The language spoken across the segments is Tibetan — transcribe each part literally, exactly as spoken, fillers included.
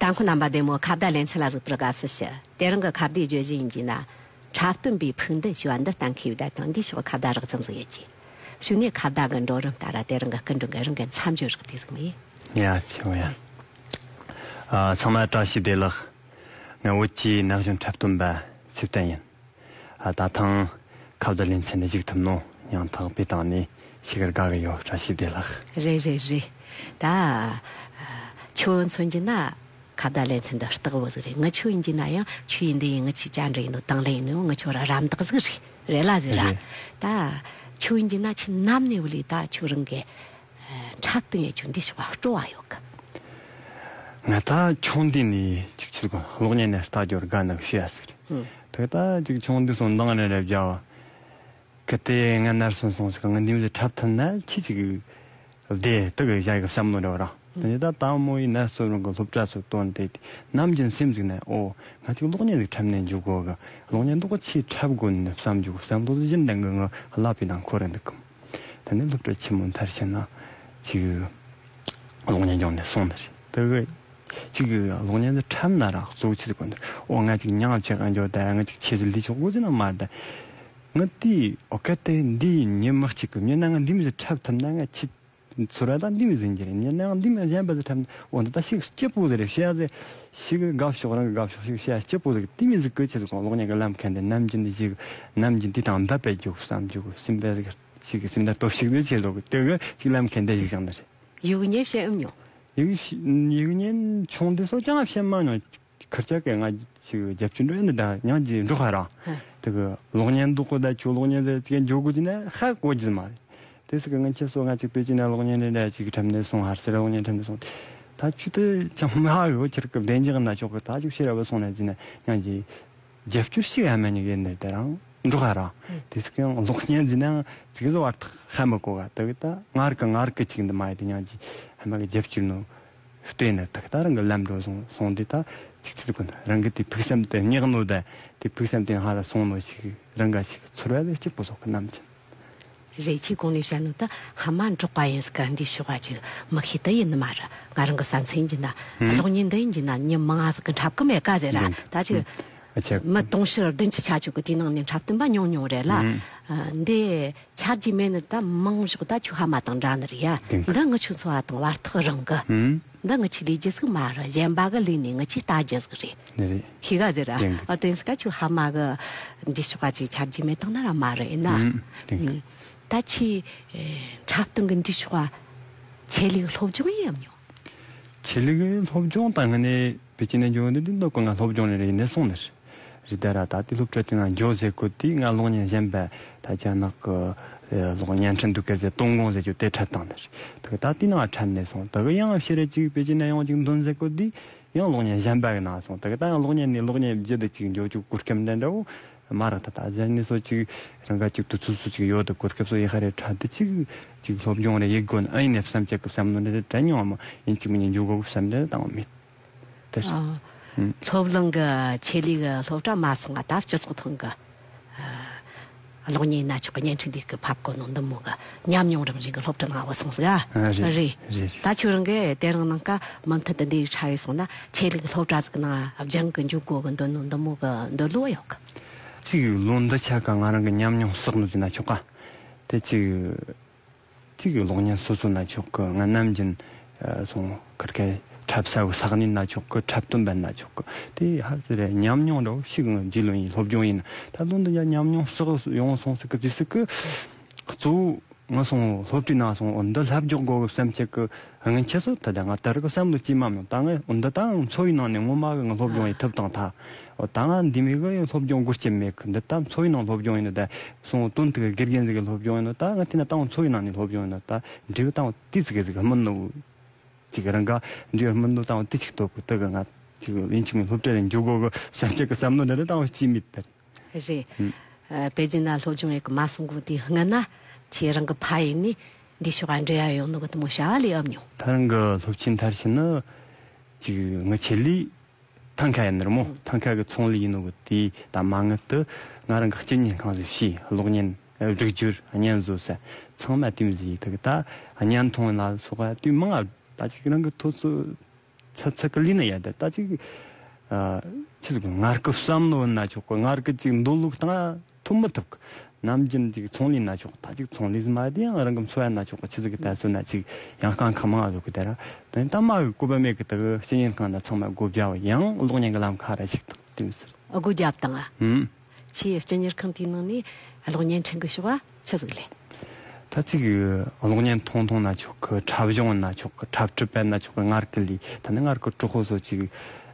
ཨང་ཁོ་རྣམ་པ་བདེ་མོ། ཁ་བརྡ་ལེ་ཚན་ལ་གཟིགས་པར་དགའ་བསུ་ཞུ། དེ་རིང་གི་ཁ་བརྡའི་བརྗོད་གཞི་ཡིན་གྱི་ན། འཁྲབ་སྟོན་པའི་ཕུགས་འདུན་ཞེས་པ་འདི་གཏན་འཁེལ་བའི་བརྡ་དང་འདིའི་ཕྱོགས་ཁ་བརྡ་རགས་ཙམ་ཟིག་ཡོད་ཀྱི། གཞུག་ནས་ཁ་བརྡ་གི་འགྲོ་རིམ་ལྟར་དེ་རིང་གི་སྐུ་མགྲོན་གྱི་རང་གི་མཚམས་སྦྱོར་རགས་དེ་ཟིག་མི་ཡིན། ཡ་ཆེ་བ་ཡ། ཨ་ཚང་མ་བཀྲ་ཤིས་བདེ་ལེགས། ང་བོད་ཀྱི་ན་གཞོན་འཁྲབ་སྟོན་པ་ཚེ་བརྟན་ཡིན། ཨ་ད་ཐེངས་ཁ་བརྡ་ལེ་ཚན་ནས་ཞུགས་ཐུབ་ནོ་ཡང་དག་པའི་སྟེང་ནས་ཞེ་གི་དགའ་གི་ཡོད། བཀྲ་ཤིས་བདེ་ལེགས། རེད་རེད་རེད། ད་ཁྱོད་མཚོན་གྱི་ན་ཁ་བརྡ་ལེ་ཚན་འདི་སྟག་བུ་ཟིག་རེད། ངི་ཆོ་ཡིན་གྱི་ན་ཡང་ཆོས་ཡིན་འདི་ཡིན། ངི་ཆོས་བཅར་འདྲི་ཡིན་ནོ་དང་ལེན་ཡིན་ནོ་ངི་ཆོ་ར་རམ་འདེགས་ཟིག་རེད། རེད་ལ་ཟིག་ར། རེད། ད་ཆོས་ཡིན་གྱི་ན་ཆི་ནམ་ནས་བུ་ལི་ད་ཆོ་རང་གི་འཁྲབ་སྟོན་ཡེ་རྒྱུ་འདི་ཕྱོགས་སྤྲོ་བ་ཡོད་གི། ང་ད་ཆུང་དུས་ནས་ཅིག་ཅིག་གློག་བརྙན་ནས་ལྟ་རྒྱུར་དགའ་ནི་ཞུ་ཡ་ཟིག་རེད། ཧུམ། དེ་ད་ཅིག་ཆུང་དུས་སུ་འདང་རེ་རེ་བརྒྱབ། གལ་ཏེ་ང་ནར་སོན་སོང་ཟིག་ང་འདི་མོ་ཟིག་འཁྲབ་ཐུབ་ན་ཆི་ཅིག་བདེ་དུ་གི་བཞག་གི་བསམ་བློ་རེ་བ་ར། དེ་ནས་ད་དང་མོ་ཡི་ནར་སོན་རང་གི་སློབ་གྲྭ་སུ་བཏོན་ཏེ་ནམ་རྒྱུན་སེམས་ཟིག་ནས་ཨོ་ང་ཅིག་གློག་བརྙན་ཟིག་འཁྲབ་ནས་འཇུག་དགོ་གི། གློག་བརྙན་འདུག་གི་ཆེས་འཁྲབ་དགོ་ནི་བསམ་རྒྱུ་བསམ་བློ་གཞན་དང་གི་ང་ལབ་པའི་ནང་འཁོར་རེ་འདུག་གམ། དེ་ནས་སློབ་གྲྭ་ཆེན་མོ་མཐར་ཕྱིན་ན་ཅིག་གློག་བརྙན་སྦྱོང་ནས་སོང་ནི་རེད། དེ་གི་ཅིག་གློག་བརྙན་དེ་འཁྲབ་ན་ར་གཙོ་ཆེ་ཟིག་གོ་འདིར་ཨོ་ང་ཅིག་མྱང་ཆེ་ག་འཇོག་ད་ང་ཅིག་ཆེ་ཟིག་ལི་ཆོག་གོ་ཟིག་ན་མ་རེད། ང་དེ་ཨོ་ག་དེ་འདི་ཉི་མ་གཅིག་གི་ཉི་ན་ང་འདི་མི་ཟིག་འཁྲབ་ཐུབ་ན་ང་ཆི་ཚོར་བ་དང་འདི་མི་ཟིན་གྱི་རེད། ཉི་ན་ང་འདི་མི་གཞན་པ་ཟིག་འཁྲབ་ན་ཨོ་འདི་ད་ཤིག་སྐྱིད་པོ་ཟིག་རེད་བཤད་ཟིག་ཤིག་དགའ་ཕྱོགས་རང་གི་དགའ་ཕྱོགས་ཤིག་བཤད་སྐྱིད་པོ་ཟིག་དེ་མི་ཟིག་གི་ཆེ་ཟིག་གོང་གློག་བརྙན་གི་ལམ་ཁ་འདི་ནམ་རྒྱུན་འདི་ཞིག་ནམ་རྒྱུན་འདི་དང་འདབ་པའི་རྒྱུག་བསམ་རྒྱུག་སེམས་པ་ཟིག་ཅིག་གི་སེམས་ནང་སྟོབས་ཤུགས་ནི་ཆེ་ལོག་དེ་གི་ཅིག་ལམ་ཁ་འདི་ཞིག་བྱུང་ནི་རེད། ཡིག་ཉེས་བཤད་ཨེ་མྱོང་། ཡིག་ཡིག་ཉེས་ཆུང་དུས་སོ་ཅང་བཤད་མ་མྱོང་། ཁར་ཆག་གི་ང་ཅིག་རྒྱབ་སྐྱོར་འགྲོ་ཡ་འདི་འདྲ་ཡང་ཅིག་འགྲོ་ཁ་ར། ཧ། དེ་གི་གློག་བརྙན་འདུག་གོ་ད་ཁྱོད་གློག་བརྙན་དེ་ཅིག་འཇོག་དགོས་ཀྱི་ན་ཧ་གོ་རྒྱུ་མ་རེད། དེ་སི་གི་ང་ཁྱེད་སོ་ང་ཅིག་པེ་ཅིན་ན་གློག་བརྙན་འདི་འདྲ་ཅིག་འཁྲབ་ནས་སོང་། ཧར་སེར་གློག་བརྙན་འཁྲབ་ནས་སོང་། ད་ཁྱོད་དེ་ཅང་མ་ཧ་གོ་ཁྱེད་གི་བདེན་འཇགས་ན་ཆོག་གི། ད་ཅིག་ཤེས་ར་བ་སོང་ན་ཟིན་ན་ཡང་ཅིག་རྒྱབ་སྐྱོར་ཞིག་ཡ་མ་ཉིག་ཡིན་ནི་དེ་རང་འགྲོ་ཧ་ར། དེ་སི་གི་ཡང་གློག་བརྙན་ཟིན་ན་ཡང་ཅིག་བཟོ་བར་ཐག་ཧ་མ་གོ་ག་དེ་གི་ད་ངར་གི་ངར་གི་ཅིག་འདི་མ་ཡི་དེ་ཡང་ཅིག་ཧ་མ་གི་རྒྱབ་སྐྱོར་ནོ། ལྟོས་ན་ད་ལྟ་རང་གི་ལམ་འགྲོ་སོང་སོང་དུས་ད་ཅིག་ཅིག་ཀུན་རང་གི་དེ་ཕུགས་བསམ་དེ་སྙེག་ནོ་ད་དེ་ཕུགས་བསམ་དེ་ཧ་ར་སོང་ནོ་ཞིག་རང་ག་ཞིག་ཚོར་བ་དེ་གཅིག་པོ་སོགས་ཀྱི་རྣམ་ཅན། རེད། ཆེས་གོང་ནས་བཤད་ནོ་ད་ཧ་མ་འབྲོག་པ་ཡིན་ཟིག་ག་འདི་ཤོག་ག་ཅིག་མི་ཤེས་ད་ཡིན་ནི་མ་ར། ང་རང་གི་བསམ་ཚུལ་ཡིན་གྱི་ན་ཧུམ། གློག་བརྙན་འདི་ཡིན་གྱི་ན་ཉི་མ་ང་ཟིག་གི་འཁྲབ་གི་མེད་ག་ཟེར་ར། ད་ཅིག་ཨ་ཆེ། མི་དུང་ཕྱུར་བདུན་ཅུ་ཆ་ཅིག་གི་དེའི་ནང་ནས་འཁྲབ་སྟོན་པ་ཉུང་ཉུང་རེད་ལ། ཧུམ། ཨ་འདི། ཆར་གྱི་མེད་ནི་ད་མང་ཞོག་ད་ཁྱོད་ཧ་མ་དང་འདྲ་ནི་རེད་ཡ། དེང་གི་འདི་ངི་ཆོ་འཚོ་བ་དང་བར་ཐག་རིང་གི། ཧུམ། འདི་ངི་ཆོ་ལས་རྒྱུ་ཟིག་མ་རེད། གཞན་པ་གི་ལས་ནས་ངི་ཆོ་ལྟ་རྒྱུ་ཟིག་རེད། ནི་རེད། ཤི་ག་ཟེར་ར། དེང་གི་ཨ་དེང་སི་ཀ་ཁྱོད་ཧ་མ་གི་འདི་ཤོག་ག་ཅིག་ཆར་གྱི་མེད་དང་ན་ར་མ་རེད་ཡིན་ན། ཧུམ། དེང་གི་ཨུམ། ད་ཁྱོད་ཨེ་འཁྲབ་སྟོན་གི་འདི་ཤོག་ག་ཆེད་ལས་སློབ་སྦྱོང་ཡིན་ཡམ་ཉོ། ཆེད་ལས་སློབ་སྦྱོང་ད་ངི་ནས། པེ་ཅིན་ནས་འབྱོར་འདི་འདི་འདོད་གི་ང་སློབ་སྦྱོང་ནས་རེད་ནས་སོང་ནས། རི་ད་ར་ད་དེ་སློབ་གྲྭ་དེ་ན་འགྱོ་ཟེར་གོ་དེ་ང་གློག་བརྙན་གཞན་པ་ད་རྒྱ་ནག་གི་གློག་བརྙན་འཕྲིན་འདུག་ག་ཟེར་ཏུང་གོང་ཟེར་རྒྱུ་དེ་འཁྲབ་སྟངས་ནས་རེད། ད་གི་ད་དེ་ན་འཁྲབ་ནས་སོང་། ད་གི་ཡང་ཕྱི་རེ་ཅིག་པེ་ཅིན་ན་ཡང་ཅིག་འདོན་ཟེར་གོ་དེ་ཡང་གློག་བརྙན་གཞན་པ་གི་ན་སོང་། ད་གི་ད་ཡང་གློག་བརྙན་ནས་གློག་བརྙན་བརྒྱུད་དུ་ཅིག་འགྱོ་ཅིག་གོ་སྐབས་འདྲ་འདྲ་བོ་མ་རག་ད་ད་གཞན་ནས་སོ་ཅིག་རང་ག་ཅིག་དུས་ཚོད་སུ་ཅིག་ཡོད་དུ་གོ་སྐབས་སུ་ཡི་ཧ་རེ་འཁྲབ་དེ་ཅིག་ཅིག་སློབ་སྦྱོང་རེ་ཡི་དགོན་ཨ་ཡིན་ནས་བསམ་ཅིག་གི་བསམ་ནོ་རེ་དྲན་མྱོང་བ་མ་ཡིན་ཅིག་མི་ཉན་འཇུག་གོ་གི་བསམ་རེ་བཏང་བ་མེད། དེར། ཨ། ཨུམ། སློབ་གླིང་གི་ཆེད་ལས་གི་སློབ་གྲྭ་མ་སོང་ང་ད་སྤྱི་ཚོགས་ཐོན་གི། ཨ། གློག་བརྙན་ན་ཆོག་གི་བརྙན་འཕྲིན་འདི་གི་ཕབ་གོ་ནོ་འདི་མོ་གི་ཉམས་མྱོང་རང་བཞིན་གི་སློབ་གྲྭ་ནང་བུད་སོང་ཟིག་ཨ། ཨ་རེད། རེད། རེད་རེད། ད་ཁྱོད་རང་གི་དེ་རིང་ནང་ཀ་མུ་མཐུད་དུ་འདི་ཧྲ་ཡི་སོང་ན་ཆེད་ལས་གི་སློབ་གྲྭ་ཟིག་ནང་སྦྱང་གི་འཇུག་གོ་གི་འདོད་ནོ་འདི་མོ་གི་འདོད་བློ་ཡོད་གི། གཅིག་ལོ་འདི་ཆ་ག་ང་རང་གི་ཉམས་མྱོང་བསགས་ནོ་ཟིན་ན་ཆོག་ག། དེ་གཅིག་གཅིག་གི་གློག་བརྙན་སོ་སོ་ན་ཆོག་གི། ང་ནམ་རྒྱུན་སོང་ཁར་ཁའི་འཁྲབ་ས་གི་ས་གནས་ན་ཆོག་གི། འཁྲབ་སྟོན་པ་ན་ཆོག་གི། དེ་ཧ་ཟེར་རེ་ཉམས་མྱོང་འདྲ་བོ་ཞིག་ང་རྒྱུས་ལོན་ཡིན། སློབ་སྦྱོང་ཡིན། ད་ལོ་འདི་ཡང་ཉམས་མྱོང་བསགས་ཡོང་སོང་ཟིག་གི་དུས་སུ་གི་གཙོ་བོ་ང་སོང་སློབ་གྲྭའི་ནང་སོང་འོ་འདི་ལྷབ་འཇོག་དགོས་གི་བསམ་ཆེད་གི། ང་ཁྱེད་ཚོ་ད་ལྟ་ང་ད་རེས་གི་བསམ་བློ་ཅི་མ་མྱོང་། ད་ང་འོ་འདི་ད་འཚོ་བའི་ནང་ནས་ངོ་མ་གི་ང་སློབ་སྦྱོང་ཡི་ཐུབ་དང་ཐ། འོ་ད་ང་འདི་མི་གི་སློབ་སྦྱོང་སྒོ་ཕྱེ་མེད་གི། འདི་ད་འཚོ་བའི་ནང་སློབ་སྦྱོང་ཡིན་ནོ། ད་སོང་དོན་དུ་གི་དགེ་རྒན་ཟིག་གི་སློབ་སྦྱོང་ཡིན་ནོ། ད་ང་དེ་ན་ད་འཚོ་བའི་ནང་ནས་སློབ་སྦྱོང་ཡིན་ནོ། ད་འབྲས་བུ་ད་དེ་ཟིག་གི་ཟིག་སྨིན་ནོ། ཅིག་རང་ག་འབྲས་བུ་སྨིན་ནོ་ད་དེ་ཅིག་ཐོབ་གི། དེ་གི་ང་ཅིག་ཡིན་ཅིག་སློབ་གྲྭ་ལ་འཇུག་དགོས་གི་བསམ་ཆེད་གི་བསམ་བློ་འདྲ་རེ་ད་ཅི་མེད་དེ། རེད། ཨ། པེ་ཅིན་ན་སློབ་སྦྱོང་ཡེ་གི་མ་སོང་གོ་དེ་སྔ་ན་ཁྱེད་རང་གི་ཕ་ཡུལ་ནས་འདི་ཕྱོགས་ཨ་འབྲེལ་ཡ་ཡོད་ནོ་གི་དེ་མོ་བྱ་བ་ལས་ཨེ་མྱོང་། ད་རང་གི་སློབ་ཆེན་མཐར་ཕྱིན་ནི་ཅིག་ང་ཆེད་ལས་ཐང་ཁ་ཡིན་ནི་རེད་མོ། ཨང་། ཐང་ཁ་གི་ཚོང་ལས་ཡིན་ནོ་གི་དེ་ད་མ་ངན་དུ་ང་རང་གི་སྤྱི་གཉེར་ཁང་ཟིག་ཕྱིས། གློག་བརྙན་སྒྲིག་སྦྱོར་བརྙན་བཟོ་ས་ཚང་མ་དེ་མོ་ཟིག་ཡིན། དེ་གི་ད་བརྙན་ཐུང་ལ་སོགས་པ་དུས་མང་ང་ད་ཅིག་རང་གི་ཐོ་ཚོ། ཚ་ཚ་གི་ལས་ན་ཡ་དེ་ད་ཅིག་ཨ་ཆི་ཟིག་ངར་སྐུ་བསམ་བློ་ན་ཆོག་གི། ངར་སྐུ་ཅིག་འདོད་བློ་བཏང་ཐུབ་མི་ཐུབ་གི། ནམ་རྒྱུན་ཅིག་ཚོང་ལས་ན་ཆོག་གི། ད་ཅིག་ཚོང་ལས་ཟིག་མ་དེ་ཡང་རང་གི་འཚོ་བ་ན་ཆོག་གི། ཆི་ཟིག་གི་ད་ཚོད་ན་ཅིག་ཡང་དཀའ་ཁག་མང་ང་ཟིག་གི། དེ་ར་དེ་ད་མ་གི་བཀོད་པ་མེད་གི། ད་གི་སྤྱི་ཉན་ཁང་ན་ཚང་མ་སྒོ་བརྒྱབ་ཡང་གློག་བརྙན་གི་ལམ་ཁ་ར་ཞིག་དང་དེ་མི་སྲིད། སྒོ་བརྒྱབ་དང་ཨ། ཧུམ། ཆེས་སྤྱི་གཉེར་ཁང་དེའི་ནང་ནས་གློག་བརྙན་འཕྲིན་གི་ཕྱོགས་ཆི་ཟིག་ལས། ད་ཅིག་གློག་བརྙན་ཐུང་ཐུང་ན་ཆོག་གི། འཁྲབ་གཞུང་ན་ཆོག་གི། འཁྲབ་ཁྲིད་པ་ན་ཆོག་གི། ངར་གི་ལས་ད་ནི་ངར་གི་གྲོགས་པོ་ཚོ་ཅིག་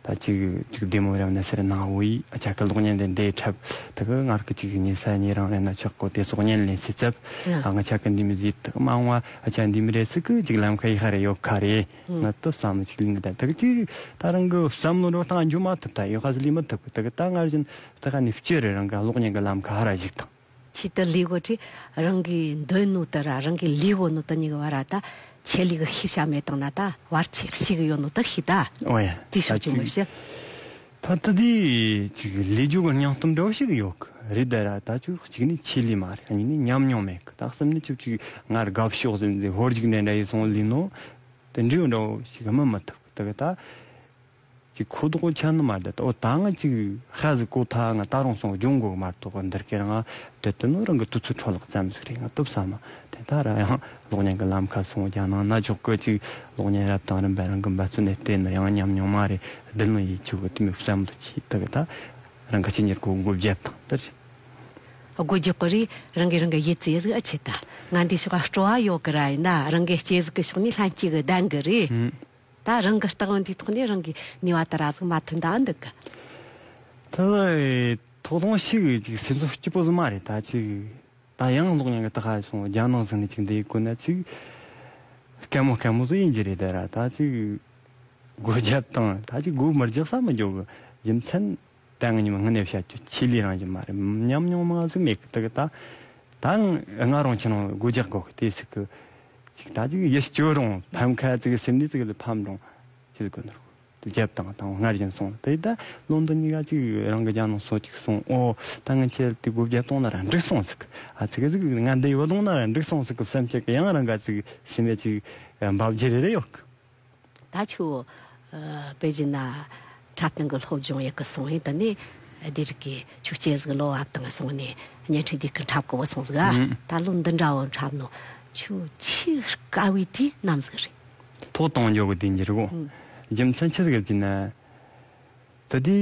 ད་ཅིག་ཅིག་བདེ་མོ་རེ་ན་ཟེར་ནང་བོ་ཡི་ཨ་ཅག་གི་གློག་བརྙན་དེ་འདི་འཁྲབ་ད་གི་ངར་གི་ཅིག་ཉེ་ས་ཉེ་རང་རེ་ན་ཆོག་གི། དེ་གློག་བརྙན་ལེན་སི་ཚབ་ཨ་ང་ཅག་གི་འདི་མི་ཟིག་ད་གི་མ་འོངས་བ་ཨ་ཅག་འདི་མི་རེད་ཟིག་གི་ཅིག་ལམ་ཁ་ཡི་ཁ་རེ་ཡོད་ཁ་རེད། ང་ཏོ་བསམ་ཅིག་ལིང་གི་ད་ད་གི་ཅིག་ད་རང་གི་བསམ་བློ་རོ་བཏང་འཇུ་མ་ཐུབ། ད་ཡོད་ཁ་ཟི་ལི་མ་ཐུབ་གི། ད་གི་ད་ངར་བཞིན་ད་ཁ་ནི་སྤྱིར་རང་གི་གློག་བརྙན་གི་ལམ་ཁ་ཧ་ར་ཞིག་དང་། ཆེད་དུ་ལས་གོ་ཁྲི་རང་གི་འདོད་ནོ་དུ་ར་རང་གི་ལས་གོ་ནོ་དུ་གཉིས་ཀྱི་བར་ར་ད་ཆེད་ལས་གི་ཤེས་བྱ་མེད་དང་ན་ད་བར་ཆད་ཤིག་ཡོད་ནོ་དུ་ཤི་ད། ཨོ་ཡ། དེ་ཤོད་ཅིག་མི་ཤེས། ད་ལྟ་དེ་ཅིག་ལས་རྒྱུ་གི་སྙིང་སྟོབས་འདྲ་བོ་ཞིག་ཡོད་གི་རེད། ད་ར་ད་ཅིག་གཅིག་ནི་ཆེད་ལས་མ་རེད། གཉིས་ནི་ཉམས་མྱོང་མེད་གི། ད་གསུམ་ནི་ཅིག་ཅིག་ང་དགའ་ཕྱོགས་ཟིན་ཟིན་ཧོར་རྒྱུག་འདྲ་འདྲ་ཡི་སོང་ལས་ནོ་དེ་འདྲའི་འདྲ་བོ་ཞིག་སྨིན་མི་ཐུབ་གི། ད་གི་ད། ཅིག་ཁོ་ཐོག་ཆ་ནི་མ་རེད། ད་འོ་ད་ང་ཅིག་ཧ་ཟིག་གོ་ཐ་ང་ད་རུང་སོང་སྦྱོང་དགོས་མ་གཏོགས་འདིར་ཁེ་རང་དེ་དུ་ནོ་རང་གི་དུས་ཚོད་འཕྲོ་བརླག་ཙམ་ཟིག་རེད། ང་སྟོབས་ས་མ་དེ་ད་ར་ཡང་གློག་བརྙན་གི་ལམ་ཁ་སོང་རྒྱ་ནང་ན་འཇོག་གི། ཅིག་གློག་བརྙན་རབ་དང་རིམ་པ་རང་གི་འབད་བརྩོན་ནས་བལྟས་ན་ཡང་ཉམས་མྱོང་མ་རེད། བདུན་ལོ་ཡིད་ཆུ་གི་དུ་མི་བསམ་དུ་ཆི་ད་གི་ད་རང་གི་ཆི་ཉེར་གོ་མགོ་བརྒྱབ་དང་དེར། སྒོ་རྒྱག་གི་རེད། རང་གི་རང་གི་ཡིད་ཚེ་ཟིག་ཨ་ཆེ་ད་ང་འདི་ཕྱོགས་སྤྲོ་བ་ཡོད་གི་ར་ཡིན་ན་རང་གི་སྐྱེ་ཟིག་གི་ཕྱོགས་ནས་ལྷན་སྐྱེས་གི་ལྡན་གི་རེད། ད་རང་གི་རྟགས་འདིའི་ཐོག་ནས་རང་གི་ནུས་པ་དར་ར་ཟིག་མ་ཐོན་ད་འདུག་གི། ད་ཐོག་དང་ཤིག་ཅིག་སེམས་ཚོར་སྐྱིད་པོ་ཟིག་མ་རེད། ད་ཅིག་ད་ཡང་གློག་བརྙན་གི་ད་ཧ་སོང་རྒྱ་ནང་ཟིག་ནས་ཅིག་འདི་གོ་ན་ཅིག་སྐད་མོ་སྐད་མོ་ཟིག་ཡིན་གྱི་རེད། ད་ར་ད་ཅིག་སྒོ་རྒྱབ་དང་ད་ཅིག་སྒོ་མི་རྒྱག་ས་མི་འཇོག་གི་རྒྱུ་མཚན། ད་ང་ཉི་མ་སྔོན་ནས་བཤད་རྒྱུ་ཆེད་ལས་རང་བཞིན་མ་རེད། ཉམས་མྱོང་མང་ཟིག་མེད་གི། ད་གི་ད་ད་ང་རང་ཁྱེད་རང་སྒོ་རྒྱག་དགོས་གི་དེ་ཟིག་གི་ཅིག་ད་ཅིག་ཡིད་སྐྱོ་རུང་ཕམ་ཁ་ཅིག་སེམས་ནས་ཅིག་ལ་ཕམ་རུང་ཅི་ཟིག་གི་ནོར་རྒྱབ་དང་དང་སྔར་བཞིན་སོང་། དེ་ད་ལོ་འདི་གཉིས་ཀ་ཅིག་རང་གི་རྒྱ་ནང་སོ་ཅིག་སོང་། ཨོ་ད་ང་ཁྱེད་དེ་སྒོ་རྒྱབ་གཏོང་ན་ར་འགྲིག་སོང་ཟིག་ཨ་ཅིག་ཅིག་ང་འདི་ཡོད་གཏོང་ན་ར་འགྲིག་སོང་ཟིག་གི་སེམས་ཅིག་ཡང་རང་ག་ཅིག་སེམས་ཅིག་འབབ་རྒྱུ་རེ་རེ་ཡོད་གི། ད་ཁྱོད་ཨ་པེ་ཅིན་ན་འཁྲབ་སྟོན་གྱི་སློབ་སྦྱོང་ཡག་གི་སོང་ཡིན། ད་ནི་འདི་རིགས་ཀྱི་ཆོས་སྐྱེས་ཟིག་ལོ་བབ་དང་སོང་ནས་བརྙན་འཕྲིན་འདི་གི་འཁྲབ་གོ་བ་སོང་ཟིག་ཨ། ཨང་། ད་ལོ་འདི་འདྲ་བོ་འཁྲབ་ནོ་ཁྱོད་ཆེས་དཀའ་བའི་དུས་ནམ་ཟིག་རེད། ཐོག་གཏོང་འཇོག་གི་དུས་འགྱུར་གོ། ཨང་། རྒྱུ་མཚན་ཆི་ཟིག་ཡོད་ཅེ་ན། ད་དེ་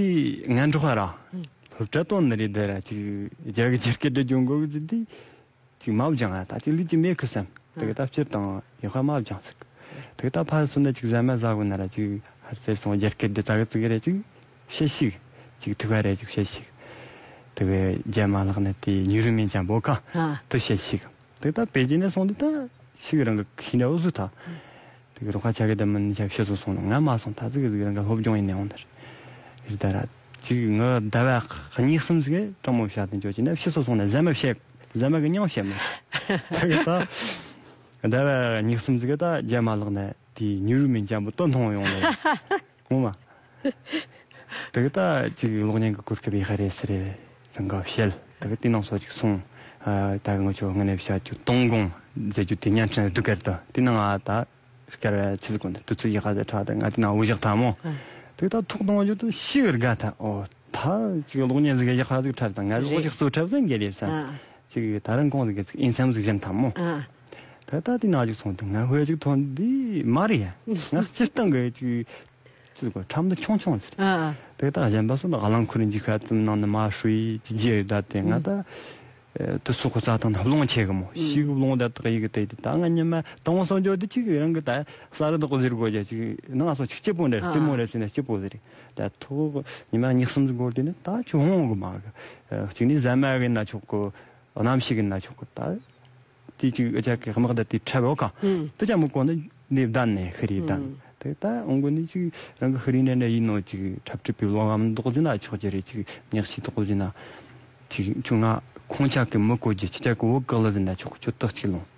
ང་འགྲོ་ཧ་ར། ཨང་། སློབ་གྲྭ་གཏོང་ནི་རེད། ད་ར་ཅིག་རྒྱ་གི་རྒྱ་སྐད་འདྲ་སྦྱོང་དགོས་གི་ཟིག་དེ། ཅིག་མ་སྦྱང་ཨ། ད་ཅིག་ལུས་ཀྱི་མེད་ཁུ་སམ། དེ་གི་ད་སྤྱིར་དང་ཡོད་ཁ་མ་སྦྱང་ཟིག་དེ་གི་ད་ཕར་སོང་ན་ཅིག་ཟ་མ་ཟ་དགོས་ན་ར་ཅིག་ཧར་ཟེར་སོང་རྒྱ་སྐད་འདི་ད་གི་ཙི་གི་རེ་ཅིག་བཤད་ཤིག་ཅིག་ཐུག་ག་རེ་ཅིག་བཤད་ཤིག་དེ་གི་རྒྱ་མ་ལག་ན་དེ་ཉུ་རུ་མིན་ཅང་བོ་ཁ་ཨ། དུ་བཤད་ཤིག་དེ་གི་ད་པེ་ཅིན་ནས་སོང་དུས་ད་ཤིག་རང་གི་ཁྱི་འདྲ་འུ་སུ་ད། དེ་གི་རོགས་ཁ་ཆ་གི་དེ་མིན་ཆ་ཤི་སོ་སོང་ན་ང་མ་སོང་ད་ཙི་གི་ཙི་གི་རང་གི་སློབ་སྦྱོང་ཡིན་ནས་འོང་དར། ཡིར་ད་ར་ཅིག་ང་ཟླ་བ་གཉིས་གསུམ་ཟིག་གི་གྲང་མོ་བཤད་དུ་འཇོག་ཅིག་ན་ཤི་སོ་སོང་ན་ཟ་མ་བཤད་ཟ་མ་གི་མྱང་བཤད་མ་ད་གི་ད་ཟླ་བ་གཉིས་གསུམ་ཟིག་གི་ད་རྒྱ་མ་ལག་ན་དེ་ཉུ་རུ་མིན་ཅང་བུ་ཏོ་མཐོང་ཡོང་ལེ་ངོ་མ། དེ་གི་ད་ཅིག་གློག་བརྙན་གི་གོ་སྐབས་ཡག་རེད་ཟེར་རེད་རང་ག་བཤད། དེ་གི་དེ་ནང་སོ་ཅིག་སོང་། ཨ་ད་གི་ང་ཆོ་ངི་ནས་བཤད་རྒྱུ་སྟོང་དགོང་མཛད་རྒྱུ་དེ་བརྙན་འཕྲིན་སྡུག་གར་དུ་དེ་ནང་ང་ད་སྐར་བ་ཆི་ཟིག་གོ་འདི་དུས་ཚོད་ཡག་ག་ཟེར་ཁྲ་དེ་ང་དེ་ནང་འུ་བཞག་ཐལ་མོ། དེ་གི་ད་ཐོག་གཏོང་རྒྱུ་དུ་ཤི་བར་དགའ་ཐལ། ཨོ་ད་ཅིག་གློག་བརྙན་ཟིག་ཡག་ག་ཟིག་ཁྲ་དང་ང་གློག་ཅིག་གསོ་ཁྲབ་ཟིག་འགྱེལ་ཡོད་ས། ཨ། ཅིག་ད་རང་གོང་ཟིག་གི་ཅིག་ཨིན་སམ་ཟིག་བཞིན་ཐལ་མོ། ཨ། ད་ད་དེ་ནང་ཅིག་སོང་དུ་ང་ཧོད་ཅིག་ཐོན་འདི་མ་རེད་ཡ། ང་སྤྱིར་བཏང་གི་ཅིག་ཅི་ཟེར་གོ་ཁྲམ་དུ་ཆུང་ཆུང་ཟེར། ཨ་ཨ། དེ་དག་གཞན་པ་སོགས་ལ་རླངས་འཁོར་འཇིག་ཁ་ཙམ་ནང་ནས་མ་ཧྲུའི་ཅི་རྒྱུ་ཡོད་ད་དེ་ང་ད་དུ་སོག་གི་རྩྭ་ཐང་ན་རླུང་ཆེ་གི་མོ་ཤིག་རླུང་ད་དག་ཡི་གི་དེ་དེ་ད་ང་ཉི་མ་དང་སོང་འཇོག་དེ་ཅིག་རང་གི་ད་ས་རུ་དག་ཟེར་གོ་རྒྱ་ཅིག་ནང་སོ་ཅིག་སྐྱིད་པོ་འདྲ་རྩེ་མོ་རེ་ཟེར་ན་སྐྱིད་པོ་ཟེར། ད་ཐོག་ཉི་མ་གཉིས་གསུམ་ཟིག་འགོར་དུས་ནི་ད་ཁྱོད་འོང་གི་མ་གི་གཅིག་ནི་ཟ་མ་གི་ན་ཆོག་གི་གནམ་གཤིས་གི་ན་ཆོག་གི་ད། དེ་ཅིག་ཨ་ཅག་གི་དམག་ད་དེ་འཁྲབ་ཡོད་ག་ཨུམ། དེ་ཅག་མི་གོ་ནི་ནི་བདན་ནས་ཤི་རེད་བདན། ཨུམ། དེ་ད་འོང་གོ་ནི་ཅིག་རང་གི་ཤི་རེད་འདྲ་འདྲ་ཡིན་ནོ་ཅིག་འཁྲབ་ཁྲིད་པའི་བློ་ངམ་འདོག་ཟིན་ན་ཆོག་རྒྱུ་རེད། ཅིག་ཉག་ཤི་འདོག་ཟིན་ན་ཅིག་ཁྱོད་ང་ཁོང་ཅག་གི་མི་གོ་རྒྱུ་ཅི་ཅག་གི་བུ་གག་ལ་ཟིན་ན་ཆོག་ཁྱོད་ཏག་ཅིག་ལོང་།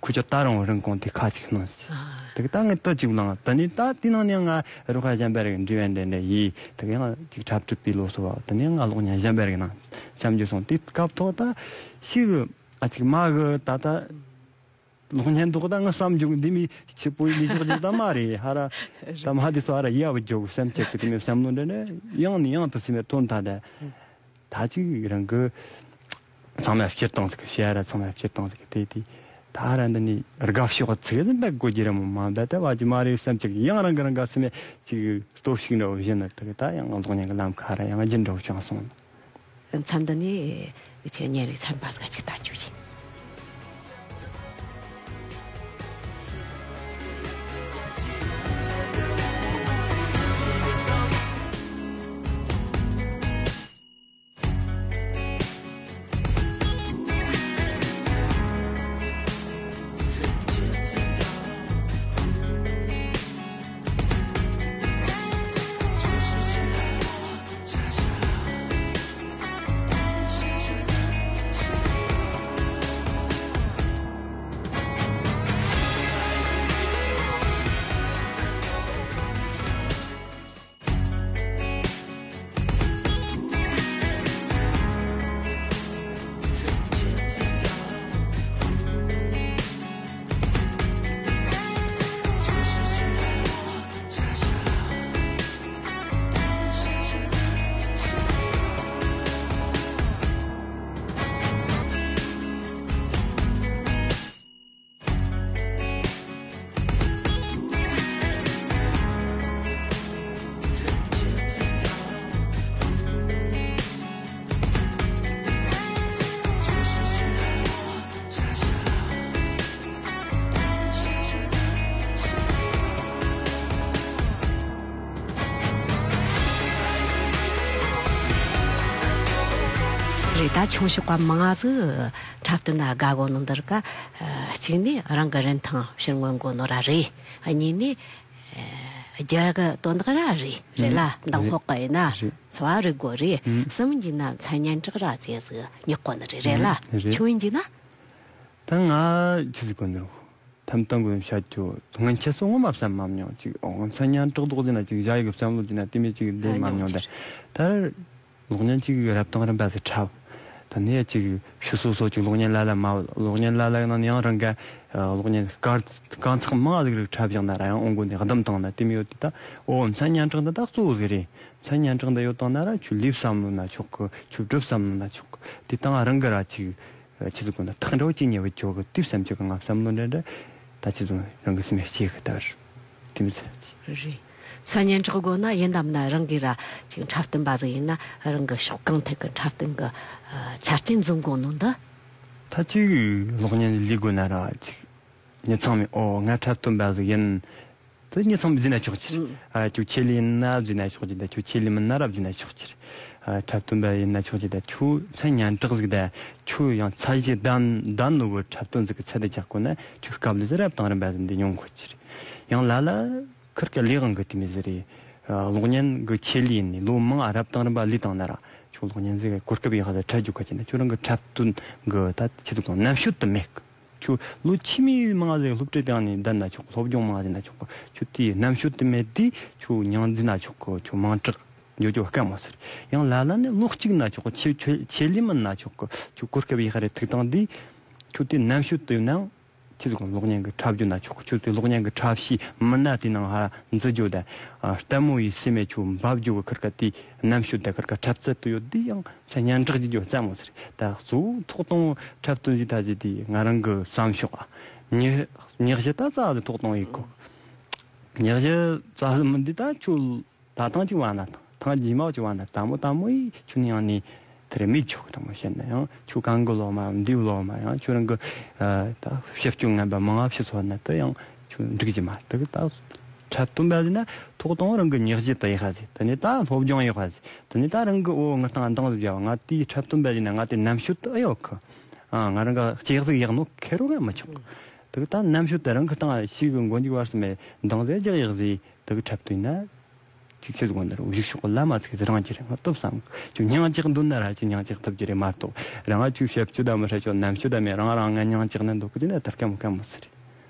ཁོ་ཅག་ད་རང་རང་གོང་དེ་ཁ་ཅིག་ནོ་ཟིན། ཨ། དེ་ད་ངས་ཏག་ཅིག་ལང་ད་ནི་ད་དེ་ནང་ནས་ང་རུ་ཁ་གཞན་པ་རིག་འབྲི་བན་འདྲ་འདྲ་ཡིས་དེ་ཡང་ཅིག་འཁྲབ་ཁྲིད་པའི་བློ་སོ་བ་དེ་ནས་ང་གློག་བརྙན་གཞན་པ་རིག་ནང་བསམ་རྒྱུ་སོང་དེ་སྐབས་ཐོག་ད་ཤི་གི་ཨ་ཅིག་མ་གི་ད་ད། གློག་བརྙན་འདོགས་ད་ང་བསམ་རྒྱུ་འདི་མི་ཆེ་པོའི་ལས་ཤོག་ཅིག་ད་མ་རེད། ཧ་ར་ད་མ་དེ་ཚོ་ཧ་ར་ཡ་བུ་རྒྱོག་སེམས་ཅིག་གི་དེ་མི་བསམ་བློ་འདྲ་ནས་ཡང་ནས་ཡང་དུ་སེམས་མེད་ཐོན་ཐ་ད། ད་ཅིག་རང་གི་ཚང་མ་སྤྱིར་བཏང་ཟིག་ཤེས་ར་ཚང་མ་སྤྱིར་བཏང་ཟིག་དེ་དེ་ད་ར་འདི་ནི་དགའ་ཕྱོགས་ཚིག་ཟིན་པ་དགོས་ཀྱི་རེད་མོ། མ་འདྲ་ད་བ་ཅི་མ་རེད་བསམ་ཅིག་ཡང་རང་གི་རང་ག་སེམས་ཅིག་སྟོབས་ཤིག་འདྲ་བོ་བཞིན་ན་དེ་ད་ཡང་གློག་བརྙན་གི་ལམ་ཁ་ར་ཡང་རྒྱུན་འདྲ་བོ་བྱུང་སོང་། མཚམས་འདི་ནས་ཁྱེད་ཉིན་རེ་ཚན་པ་ཟིག་ཅིག་ལྟ་རྒྱུ་ཡིན། རེད། ད་ཆུང་ཤོས་པ་མང་ང་ཟིག་འཁྲབ་སྟོན་ན་དགའ་གོ་ནོ་འདིར་ཀ། གཅིག་ནི་རང་གི་རིན་ཐང་ཕྱིར་མངོན་གོ་ནོ་ར་རེད། གཉིས་ནི་རྒྱ་གི་དོན་དག་ར་རེད། རེད་ལ་མདང་ཧོག་གི་ཡིན་ན་འཚོ་བ་རིག་གོ་རེད། གསུམ་གྱི་ན་མཚན་སྙན་གྲགས་ར་ཙེ་ཟིག་ཉག་གོ་ནི་རེད། རེད་ལ་ཆུང་ཡིན་གྱི་ན། ད་ང་ཆི་ཟིག་གོ་ནི་རོ། ཐམ་ཐམ་གི་བཤད་རྒྱུ་སྔོན་ཆད་སོ་ངོ་མ་བསམ་མ་མྱོང་། ཅིག་ཨོ་མཚན་སྙན་གྲགས་རྡོག་ཟིན་ན་ཅིག་བཞག་ཡི་གི་བསམ་བློ་ཟིན་ན་དེ་མོ་ཅིག་འདི་མ་མྱོང་། ད་ད་གློག་བརྙན་ཅིག་རབ་དང་རིམ་པ་ཟིག་འཁྲབ། ད་ནས་ཅིག་ཕྱི་སོ་སོ་ཅིག་གློག་བརྙན་ལ་ལ་མ་གློག་བརྙན་ལ་ལ་ཡང་ནང་ནས་ཡང་རང་ག་གློག་བརྙན་དཀར་དཀར་ཚག་མང་ཟིག་རིགས་འཁྲབ་བཞག་ན་ར་ཡང་ཨོ་མགོ་ནས་བསྡམས་བཏང་ན་དེ་མོ་ཡོད་དེ། ད་ཨོ་མཚན་སྙན་གྲགས་འདི་ད་གཙོ་བོ་ཟིག་རེད། མཚན་སྙན་གྲགས་འདི་ཡོད་བཏང་ན་ར་ཁྱོད་ལས་བསམ་བློ་ན་ཆོག་གི། ཁྱོད་སྒྲུབ་བསམ་བློ་ན་ཆོག་གི། དེ་དང་རང་གི་ར་ཅིག་ཆི་ཟིག་གོ་ན་ཐག་འདྲ་བོ་ཅི་ཉེ་བོ་ཅོ་གི་དུས་བསམ་ཅིག་གི་ང་བསམ་བློ་འདྲ་འདྲ་ད་ཆི་ཟིག་རང་གི་སེམས་སྐྱེ་གི་ད་རེད། དེ་མི་ཚེ། རེད། མཚན་སྙན་གྲགས་དགོས་ན་ཡིན་དམ་ན་རང་གི་ར་ཅིག་འཁྲབ་སྟོན་པ་ཟིག་ཡིན་ན་རང་གི་ཕྱོགས་གང་ཐད་ཀྱི་འཁྲབ་སྟོན་གི་ཆ་རྐྱེན་འཛོམས་དགོས་ནོ་འདི། ད་ཅིག་གློག་བརྙན་ལས་དགོས་ན་ར་ཅིག་མྱི་ཚང་མས་ཨོ་ང་འཁྲབ་སྟོན་པ་ཟིག་ཡིན། དེ་མྱི་ཚང་མས་བརྫིས་ན་ཆོག་ཅིག་ཨ་ཁྱོད་ཆེད་ལས་ཡིན་ན་བརྫིས་ན་ཆོག་ཅིག་ད་ཁྱོད་ཆེད་ལས་མིན་ན་ར་བརྫིས་ན་ཆོག་ཅིག་ཨ་འཁྲབ་སྟོན་པ་ཡིན་ན་ཆོག་ཅིག་ད་ཁྱོད་མཚན་སྙན་གྲགས་ཟིག་ད་ཁྱོད་ཡང་ཚད་གཞི་ལྡན་ལྡན་ནོ་གི་འཁྲབ་སྟོན་ཟིག་གི་ཚད་དུ་འཇགས་དགོས་ན་ཁྱོད་སྐབས་ལ་ཟིག་རབ་དང་རིམ་པ་ཟིག་འདི་མྱོང་དགོས་ཅིག་ཡང་ལ་ལ་ཁིར་ཀ་ལས་དབང་གི་དེ་མི་ཟིག་རེད། གློག་བརྙན་གི་ཆེད་ལས་ཡིན་ནི་ལོ་མང་རབ་དང་རིམ་པ་ལས་བཏང་ན་ར་ཁྱོད་གློག་བརྙན་ཟིག་གི་གོ་སྐབས་ཡག་ཟིག་འཕྲད་རྒྱུ་ག་ཅིག་ན་ཁྱོད་རང་གི་འཁྲབ་སྟོན་གི་ད་ཁྱེད་ཚོ་གང་རྣམ་དཔྱོད་དུ་མེད་གི་ཁྱོད་ལོ་ཆི་མོ་མང་ཟིག་སློབ་གྲྭའི་སྟེང་ནས་བསྡད་ན་ཆོག་སློབ་སྦྱོང་མང་ཟིག་ན་ཆོག་ཁྱོད་དེའི་རྣམ་དཔྱོད་དུ་མེད་དུས་ཁྱོད་མྱིང་འཛིན་ན་ཆོག་ཁྱོད་མིང་གྲགས་འགྱོ་རྒྱུ་དཀའ་མོ་ཟེར། ཡང་ལ་ལ་ནི་ལོ་གཅིག་ན་ཆོག་ཆེ་ཆེ་ཆེད་ལས་མིན་ན་ཆོག་ཁྱོད་གོ་སྐབས་ཡག་རེ་ཐུག་བཏང་དུས་ཁྱོད་དེའི་རྣམ་དཔྱོད་དུ་ཡོད་ནའང་ཁྱེད་ཚོ་གློག་བརྙན་གི་འཁྲབ་རྒྱུ་ན་ཆོག་ཁྱོད་ཚོའི་གློག་བརྙན་གི་འཁྲབ་གཞས་མི་སྣ་དེ་ནང་ཧ་འཛུལ་རྒྱུ་དང་ལྟད་མོ་ཡི་སེམས་མེད་ཁྱོད་འབབ་རྒྱུ་གི་ཁིར་ཀ་དེའི་རྣམ་དཔྱོད་དང་ཁིར་ཀ་འཁྲབ་ཚད་དུ་ཡོད་དུས་ཡང་། ས་སྙན་གྲགས་ཀྱི་རྒྱུ་རྩ་མོ་ཟེར། ད་གཙོ་བོ་ཐོག་དང་པོ་འཁྲབ་སྟོན་ཟིག་ད་ཟིག་དེ་ང་རང་གི་བསམ་ཤོག་ཨ། ཉག་ཉག་གཞི་ད་རྩ་ཟིག་ཐོག་དང་པོ་ཡིན་གོ་ཉག་གཞི་རྩ་ཟིག་མིན་དུས་ད་ཁྱོད་ད་ཐང་ཅིག་བ་ན་ཐང་རྗེས་མ་ཅིག་བ་ན་ད་མོ་ད་མོ་ཡིས་ཁྱོད་ནི་ཡང་ནི་དེ་རེ་མིག་ཆོག་ད་མོ་བཤད་ན་ཡང་ཁྱོད་གང་གི་ལོག་མ་འདིའི་ལོག་མ་ཡང་ཁྱོད་རང་གི་ད་ཤེས་སྐྱོན་ངན་པ་མང་ང་ཕྱི་སོ་ན་ད་ཡང་ཁྱོད་འགྲིག་གི་མ་ད་གི་ད། འཁྲབ་སྟོན་པ་ཟིན་ན་ཐོག་དང་རང་གི་ཉག་གཞི་དུ་ཡག་ཟིག་དེ་ནས་ད་སློབ་སྦྱོང་ཡག་ཟིག་དེ་ནས་ད་རང་གི་འོ་ང་དང་འདང་ཟིག་བྱ་བ་ང་དེའི་འཁྲབ་སྟོན་པ་ཟིན་ན་ང་དེ་རྣམ་དཔྱོད་དུ་ཨེ་ཡོད་གི་ཨ་ང་རང་ག་ལྕེ་ཡག་ཟིག་ཡག་ནོ་ཁེ་རོ་ག་མི་ཆོག་གི་དེ་གི་ད་རྣམ་དཔྱོད་དུ་རང་གི་དང་ཞིག་གི་མགོ་མཇུག་བར་གསུམ་མེ་འདང་ཟིག་རྒྱག་ཡག་ཟིག་དེ་གི་འཁྲབ་སྟོན་ན་ཅིག་ཆེ་ཟིག་འོ་ན་རུ་བཞུགས་ཤོག་གི་ལ་མ་ཚིག་ཟིག་རང་གི་རེད་ང་སྟོབས་བསམ་གི་ཁྱོད་མྱིང་ཅིག་འདོན་ན་ར་ཅིག་མྱིང་ཅིག་ཐུབ་ཀྱི་རེད་མ་གཏོགས་རང་ང་ཆོས་ཞབས་ཕྱི་ད་མི་ཧྲ་ཆོག་རྣམ་དཔྱོད་ད་མེད་རང་རང་ང་མྱིང་ཅིག་ནི་འདུག་གི་དེ་ན་ད་སྐམ་སྐམ་མི་ཟེར།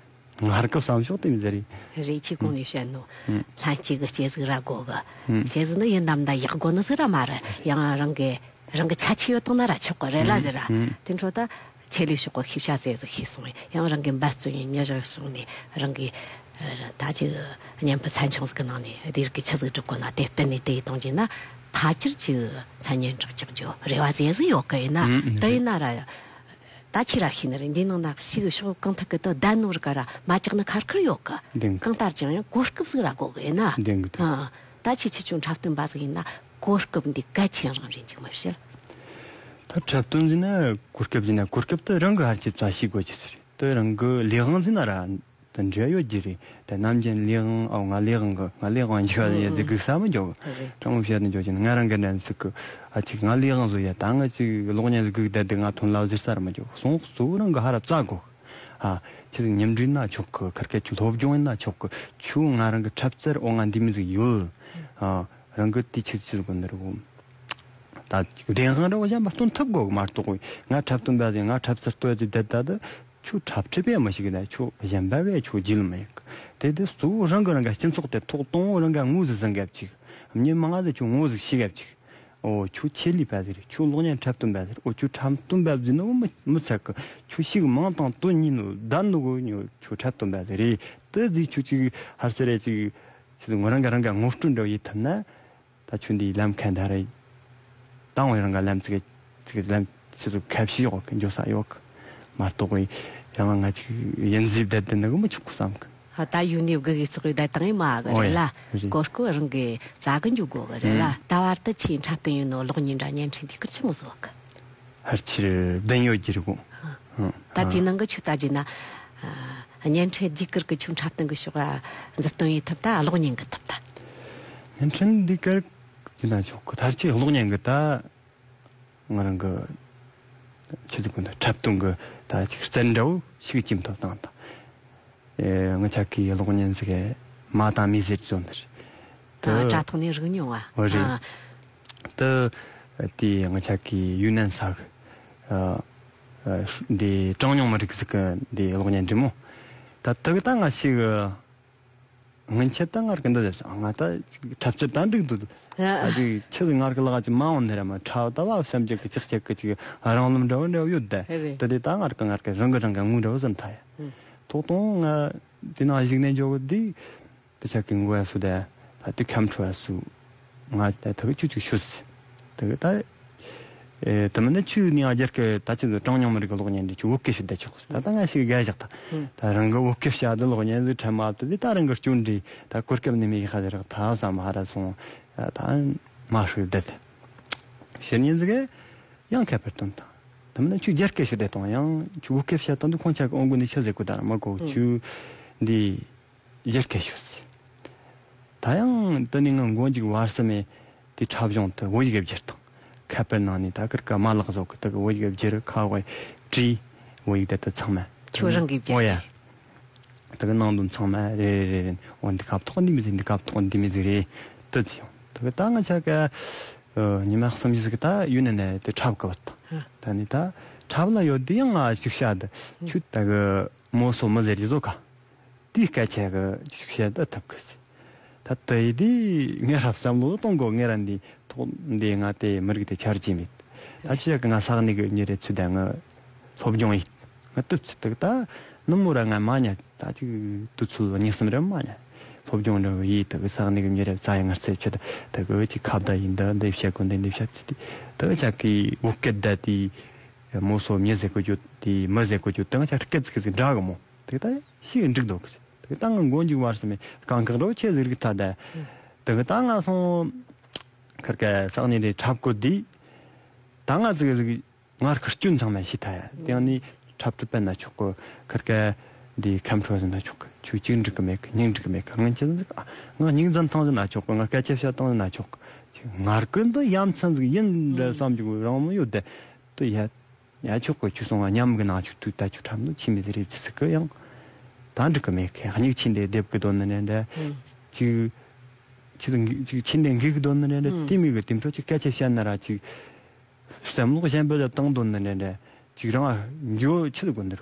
ང་ར་སྐབས་བསམ་ཤོག་དེ་མི་ཟེར་རེད། རེད་ཁྱེད་གོང་ནས་བཤད་ནོ། ཨང་། ལྷན་སྐྱེས་ཀྱི་སྐྱེ་གཟུགས་ར་དགོས་གི་ཨང་། སྐྱེ་གཟུགས་ནི་ཡིན་ནམ་ད་ཡག་དགོས་ནི་ཟིག་ར་མ་རེད། ཡང་རང་གི་རང་གི་ཆ་ཆེ་ཡོད་དང་ན་ར་ཆོག་གི་རེད་ལ་ཨང་ཟེར་ར། ཨང་། དེ་འཕྲོ་ད་ ཆེད་ལས་ཤོག་གི་ཤེས་བྱ་ཟེར་ཟིག་ཤེས་སོང་བས། ཡང་རང་གི་འབད་བརྩོན་ཡིན་མྱི་རག་སོང་ནས་རང་གི་ད་ཅིག་བརྙན་པར་ཚན་ཆུང་ཟིག་གི་ནང་ནས་དེ་རིགས་ཀྱི་ཆི་ཟིག་སྒྲུབ་དགོས་ན་དེ་གཏན་ནས་དེ་ཡི་གཏོང་རྒྱུ་ན། ཕལ་ཆེར་ཅིག་མཚན་སྙན་གྲགས་ཆགས་རྒྱུ་རེ་བ་ཟེ་ཟིག་ཡོད་གི་ཡིན་ན། ཨུམ། ཨུམ། དེ་ཡིན་ན་ར། ད་ཁྱེད་ར་ཤེས་ནི་རེད། འདི་ནང་ན་ཞིག་ཕྱོགས་གང་ཐད་གི་དུ་བསྡད་ནོ་ར་ག་ར་མ་ཆགས་ནི་ཁར་ཁར་ཡོད་གི། འདི་གང་ལྟར་ཀྱང་ཡང་གོ་སྐབས་ཟིག་ར་དགོས་གི་ཡིན་ན། འདི་གི་དུ། ཨ། ད་ཁྱེད་ཆེ་ཆུང་འཁྲབ་སྟོན་པ་ཟིག་ཡིན་ན་གོ་སྐབས་འདི་གལ་ཆེན་རང་རེད་ཅིག་མི་བཤད། ད་འཁྲབ་སྟོན་ཟིན་ན་གོ་སྐབས་ཟིན་ན་གོ་སྐབས་དུ་རང་གི་ཧར་ཆེ་ཙ་ཤེས་དགོས་ཀྱི་ཟེར། དུ་རང་གི་ལས་དབང་ཟིན་ན་ར་དུ་འབྲེལ་ཡོད་ཀྱི་རེད། དེ་ནམ་རྒྱུན་ལས་དབང་ཨའོ་ང་ལས་དབང་གི་ང་ལས་དབང་འཇིག་པ་ཡ་ཟིག་སྒུག་ས་མི་འཇོག་གི། ཨ་རེད། དྲང་མོ་བཤད་ན་འཇོག་ཀྱི་ན་ང་རང་གི་འདྲ་ཟིག་གི། ཨ་ཅིག་ང་ལས་དབང་བཟོ་ཡ་ད་ང་ཅིག་གློག་བརྙན་ཟིག་སྒུག་བསྡད་དུ་ང་ཐོན་ལ་ཟེར་ས་ར་མི་འཇོག་གི། སོང་གཙོ་བོ་རང་གི་ཧ་ར་བཙའ་དགོས་གི། ཨ་ཁྱེད་ཉིན་རེ་ན་ཆོག་གི། ཁར་ཁ་ཁྱོད་སློབ་སྦྱོང་ཡིན་ན་ཆོག་གི། ཁྱོད་ང་རང་གི་འཁྲབ་རྩལ་འོ་ང་འདི་མི་ཟིག་ཡོད། ཨ་རང་གི་དེ་ཆི་ཆི་ཟིག་གོ་འདི་རུ། ད་བདེན་དཔང་ར་བ་གཞན་པ་སྟོན་ཐུབ་དགོས་གི་མ་གཏོགས། ང་འཁྲབ་སྟོན་པ་ཟིག་ང་འཁྲབ་རྩལ་སྟོན་ཟིག་བསྡད་ད་དུ། ཁྱོད་འཁྲབ་ཁྲིད་པས་མི་ཤེས་གི་ན་ཁྱོད་གཞན་པ་གས་ཁྱོད་རྒྱུས་ལོན་མི་ཡོད་གི། དེ་དུ་གཙོ་བོ་རང་གི་རང་ག་སྤྱི་ཚོགས་དེ་ཐོག་དང་པོ་རང་ག་ངོ་ཟིག་ཟིན་གབ་ཅིག་མྱི་མང་ང་ཟིག་ཁྱོད་ངོ་ཟིག་ཤེས་གབ་ཅིག་ཨོ་ཁྱོད་ཆེད་ལས་པ་ཟིག་རེད། ཁྱོད་གློག་བརྙན་འཁྲབ་སྟོན་པ་ཟིག་རེད། ཨོ་ཁྱོད་འཁྲབ་སྟོན་པ་ཟིག་ནོ་མི་མི་ཚད་གི། ཁྱོད་ཤིག་མང་དང་དོན་གཉིས་ནོ་བདག་ནོ་གོ་ཉོ་ཁྱོད་འཁྲབ་སྟོན་པ་ཟིག་རེད། དེ་ཟིག་ཁྱོད་ཅིག་ཧར་ཟེར་རེད་ཅིག་ཅིག་ངོ་རང་ག་རང་ག་ངོ་སྤྲོད་འདྲ་བོ་ཡེད་ཐུབ་ན། ད་ཁྱོད་འདིའི་ལམ་ཁ་འདི་རེད། ད་འོ་རང་ག་ལམ་ཚིག་ཚིག་ལམ་ཚིག་ཚུགས་ཁ་ཕྱི་ཡོག་གི་འཇོག་ས་ཡོག་གི་མ་གཏོགས་གི་ཡང་ང་ཅིག་ཡིན་ཟིག་བསྡད་དེ་ནི་གི་མི་ཆོག་གི་བསམ་གི། ཨ་ད་ཡུལ་ནས་བགོ་གི་ཚོགས་ཡོད་ད་དང་ཡིན་མ་གི་ཨོ་རེད་ཡ་ལ། རེད། གོ་སྐོ་རང་གི་རྩ་གི་འཇུག་དགོ་གི་རེད་ལ། ཨུམ། ད་བར་དུ་ཆེས་འཁྲབ་སྟོན་ཡོད་ནོ་གློག་བརྙན་འདྲ་བརྙན་འཕྲིན་དུས་སྐར་ཆི་མོ་བཟོ་གི། ཧར་ཆེར་བདུན་ཡོད་ཀྱི་རེད་གོ། ཨ། ཨང་། ད་དེའི་ཨང་། ནང་གི་ཆུ་ལྟ་རྒྱུ་ན། ཨ། བརྙན་འཕྲིན་ཟློས་གར་གི་ཆུ་འཁྲབ་སྟོན་གི་ཕྱོགས་ཨ་མཛུབ་སྟོན་ཡེད་ཐུབ་ད་གློག་བརྙན་གི་ཐུབ་ད། བརྙན་འཕྲིན་ཟློས་གར་གྱི་ན་ཆོག་གི། ཐར་ཆེ་གློག་བརྙན་གི་ད་ང་རང་གི་ཆི་ཟིག་གོ་ད་འཁྲབ་སྟོན་གི་ད་ཅིག་རྩལ་འདྲ་བོ་ཞིག་ཅིག་ཐོབ་བཏང་ད། ཨེ་ང་ཆ་གི་གློག་བརྙན་ཟིག་གི་མ་དང་མི་ཟེར་བཟོ་འདིར། ད་དྲ་ཐོག་ནས་རིག་མྱོང་བ། འོ་རེད། ཨ། ད་དེ་ང་ཆ་གི་ཡུན་ནན་ས་གི་ཨ། ཨ། འདི་གྲངས་ཉུང་མི་རིགས་ཟིག་གི་འདི་གློག་བརྙན་འབྲི་མོ། ད་དག་ད་ང་ཞིག་སྔོན་ཆད་ད་ངར་གི་འདི་ཟེར་ང་ད་འཁྲབ་ཚུལ་ད་འགྲིག་འདུག་ཨ། ད་ཅིག་ཆི་ཟིག་ངར་གི་ལག་ཅིག་མ་འོང་ནི་ར་མ་འཁྲབ་ད་བ་བསམ་རྒྱུ་གི་ཅིག་ཅིག་གི་ཅིག་རང་ལམ་འདྲ་བོ་འདྲ་བོ་ཡོད་ད། ཨེ་རེད། ད་དེ་ད་ངར་གི་ངར་གི་རང་གི་རང་གི་ངུ་འདྲ་བོ་ཟིན་ཐ་ཡ། ཨུ། ཐོག་དང་ང་དེ་ནང་ཞིག་ནས་འཇོག་གི་འདི། དེ་ཆ་གི་མགོ་ཡ་སུ་དེ། ད་དེ་ཁམས་ཁྲོ་ཡ་སུ། ང་ད་ཐག་གི་ཆུ་ཆུ་ཤུ་སི། དེ་གི་ད། ཨེ་དེ་མིན་ན་ཆུ་ནི་ཨ་རྒྱར་གི་ད་ཆི་ཟིག་གྲངས་ཉུང་མི་རིགས་གི་གློག་བརྙན་འདི་ཆུ་བོད་སྐད་ཤུ་དེ་ཆོག་གི། ད་ད་ང་ཞིག་རྒྱ་བཞག་ད། ཧུམ། ད་རང་གི་བོད་སྐད་བཤད་དེ་གློག་བརྙན་ཟིག་འཁྲབ་མ་ཐུབ་དེ་ད་རང་གི་སྐྱོན་འདྲི་ད་གོ་སྐབས་ནི་མི་ཡི་ཁ་ཟེར་ད་བསམ་ཧ་ར་སོང་། ད་མ་ཤུ་དེ་དེ། ཤེར་ཉིན་ཟིག་གི་ཡང་ཁ་པར་སྟོན་དང་། དེ་མིན་ན་ཆུ་རྒྱ་སྐད་ཤུ་དེ་དང་ཡང་ཆུ་བོད་སྐད་བཤད་དང་དུ་ཁོང་ཆ་གི་ཨོང་གུ་ནི་ཆི་ཟེར་གོ་ད་ར་མ་གོ། ཧུམ། ཆུ་འདི། ཡར་སྐད་ཤོད་ཟེར། ད་ཡང་དེ་ནས་ང་མགོ་མཇུག་བར་གསུམ་མེད་དེ་འཁྲབ་གཞུང་དུ་བོད་ཡིག་བསྒྱུར་དང་། ཁ་པར་ནང་ནས་ད་གར་ཀ་མ་ལག་བཟོ་གི་དེ་གི་བོད་ཡིག་བསྒྱུར། ཁ་དབུ་བྲིས། བོད་ཡིག་དེ་དུ་ཚང་མ། ཁྱོད་རང་གིས་བསྒྱུར། ཨོ་ཡ། དེ་གི་ནང་དོན་ཚང་མ་རེ་རེ་རེ་རེ། འོ་འདི་ཁ་ཐོག་འདི་མི་ཟིག་འདི་ཁ་ཐོག་འདི་མི་ཟིག་རེད། དུ་ཚིག་ཡོང་། དེ་གི་ད་ང་ཆ་ག་ཉི་མ་གསུམ་བཞི་ཟིག་ད་ཡུན་ནས་ནས་དེ་འཁྲབ་གི་བ་དང་། ད་ནི་ད་འཁྲབ་ལ་ཡོད་དེ་ཡང་ང་ཞིག་བཤད་དེ་ཁྱོད་ད་གི་མོ་སོ་མི་ཟེར་གི་བཟོ་ག་དེའི་སྐད་ཆ་གི་ཤུགས་བཤད་ད་ཐུབ་གི་ཟེར། ད་དེ་ཡི་དེ་ངས་རབ་བསམ་བློ་གཏོང་དགོས། ངས་ར་འདི་ཐོག་འདི་ང་དེ་མི་རིགས་དེ་ཆ་རྒྱུས་མེད། ད་ཅི་ཡག་གི་ང་ས་གནས་གི་མྱི་རེད་ཚུལ་ད་ང་སློབ་སྦྱོང་ཡིན། ང་སྟོབས་ཚུལ་དུ་ད་ནུབ་མོ་ར་ང་མ་ཉལ་ད་ཅིག་དུས་ཚོད་གཉིས་གསུམ་རེ་མ་ཉལ། སློབ་སྦྱོང་རེ་ཡིས་ད་གི་ས་གནས་གི་མྱི་རེད་ས་ཡི་ང་རྩེ་ཆུ་ད་ད་གི་ཅིག་ཁ་བརྡ་ཡིན་ད་འདི་བཤད་དགོས་འདི་འདི་བཤད་ཚུལ་དེ་ད་ཅག་གི་བོད་སྐད་ད་དེ་མོ་སོ་མྱི་ཟེར་གོ་རྒྱུ་དེ་མི་ཟེར་གོ་རྒྱུ་ད་ང་ཅག་སྐད་ཅིག་ཟིག་འདྲ་གི་མོ། དེ་ད་ཤི་འགྲིག་འདུག་དེ་ད་ང་མགོ་མཇུག་བར་སེ་མེད་རྐང་ཁག་རོ་ཆེ་ཟིག་རིག་ཐ་ད། དེ་ད་ང་སོང་ཁར་ཀ་ས་གནས་རེ་འཁྲབ་གོ་དེ། ད་ང་ཟིག་ཟིག་ངར་ཁར་སྐྱོན་ཚང་མ་ཤི་ཐ་ཡ། དེ་ཡང་ནི་འཁྲབ་ཁྲིད་པ་ན་ཆོག་གི། ཁར་ཀ་འདི་ཁམས་ཁྲོ་ཟིན་ན་ཆོག་གི། ཆུ་གཅིག་འགྲིག་གི་མེད་གི། སྙིང་འགྲིག་གི་མེད་གི། ང་ཅི་ཟིག་ང་སྙིང་ཙམ་ཐང་ཟིན་ན་ཆོག་གི། ང་སྐད་ཆ་བཤད་ཐང་ཟིན་ན་ཆོག་གི། ངར་ཀུན་ཏུ་ཡ་མཚན་ཟིག་ཡིན་འདྲ་བསམ་གྱི་རང་མོ་ཡོད་དེ། དུ་ཡ། ཡ་ཆོག་གི། ཁྱོད་སོང་ང་ཉམས་གི་ནང་ཆུ་དུས་ད་ཆུ་ཁྲམ་ནུ་ཆི་མི་ཟེར་རེ་ཆི་ཟིག་གི་ཡང་། ད་འགྲིག་གི་མེད་གི། སྙིགས་ཆེན་དེ་སྡེབ་གི་དོན་ནི་རེད་འདྲ། ཅིག་ཆི་ཟིག་ཅིག་ཆེན་དེ་འགིག་གི་དོན་ནི་རེད་འདྲ། དེ་མི་གི་དེ་འཕྲོ་ཅིག་སྐད་ཆ་བཤད་ན་ར་ཅིག་བསམ་བློ་གཞན་པ་ལ་བཏང་དོན་ནི་རེད་འདྲ། ཅིག་རང་འགྱོ་ཆི་ཟིག་གོ་འདིར་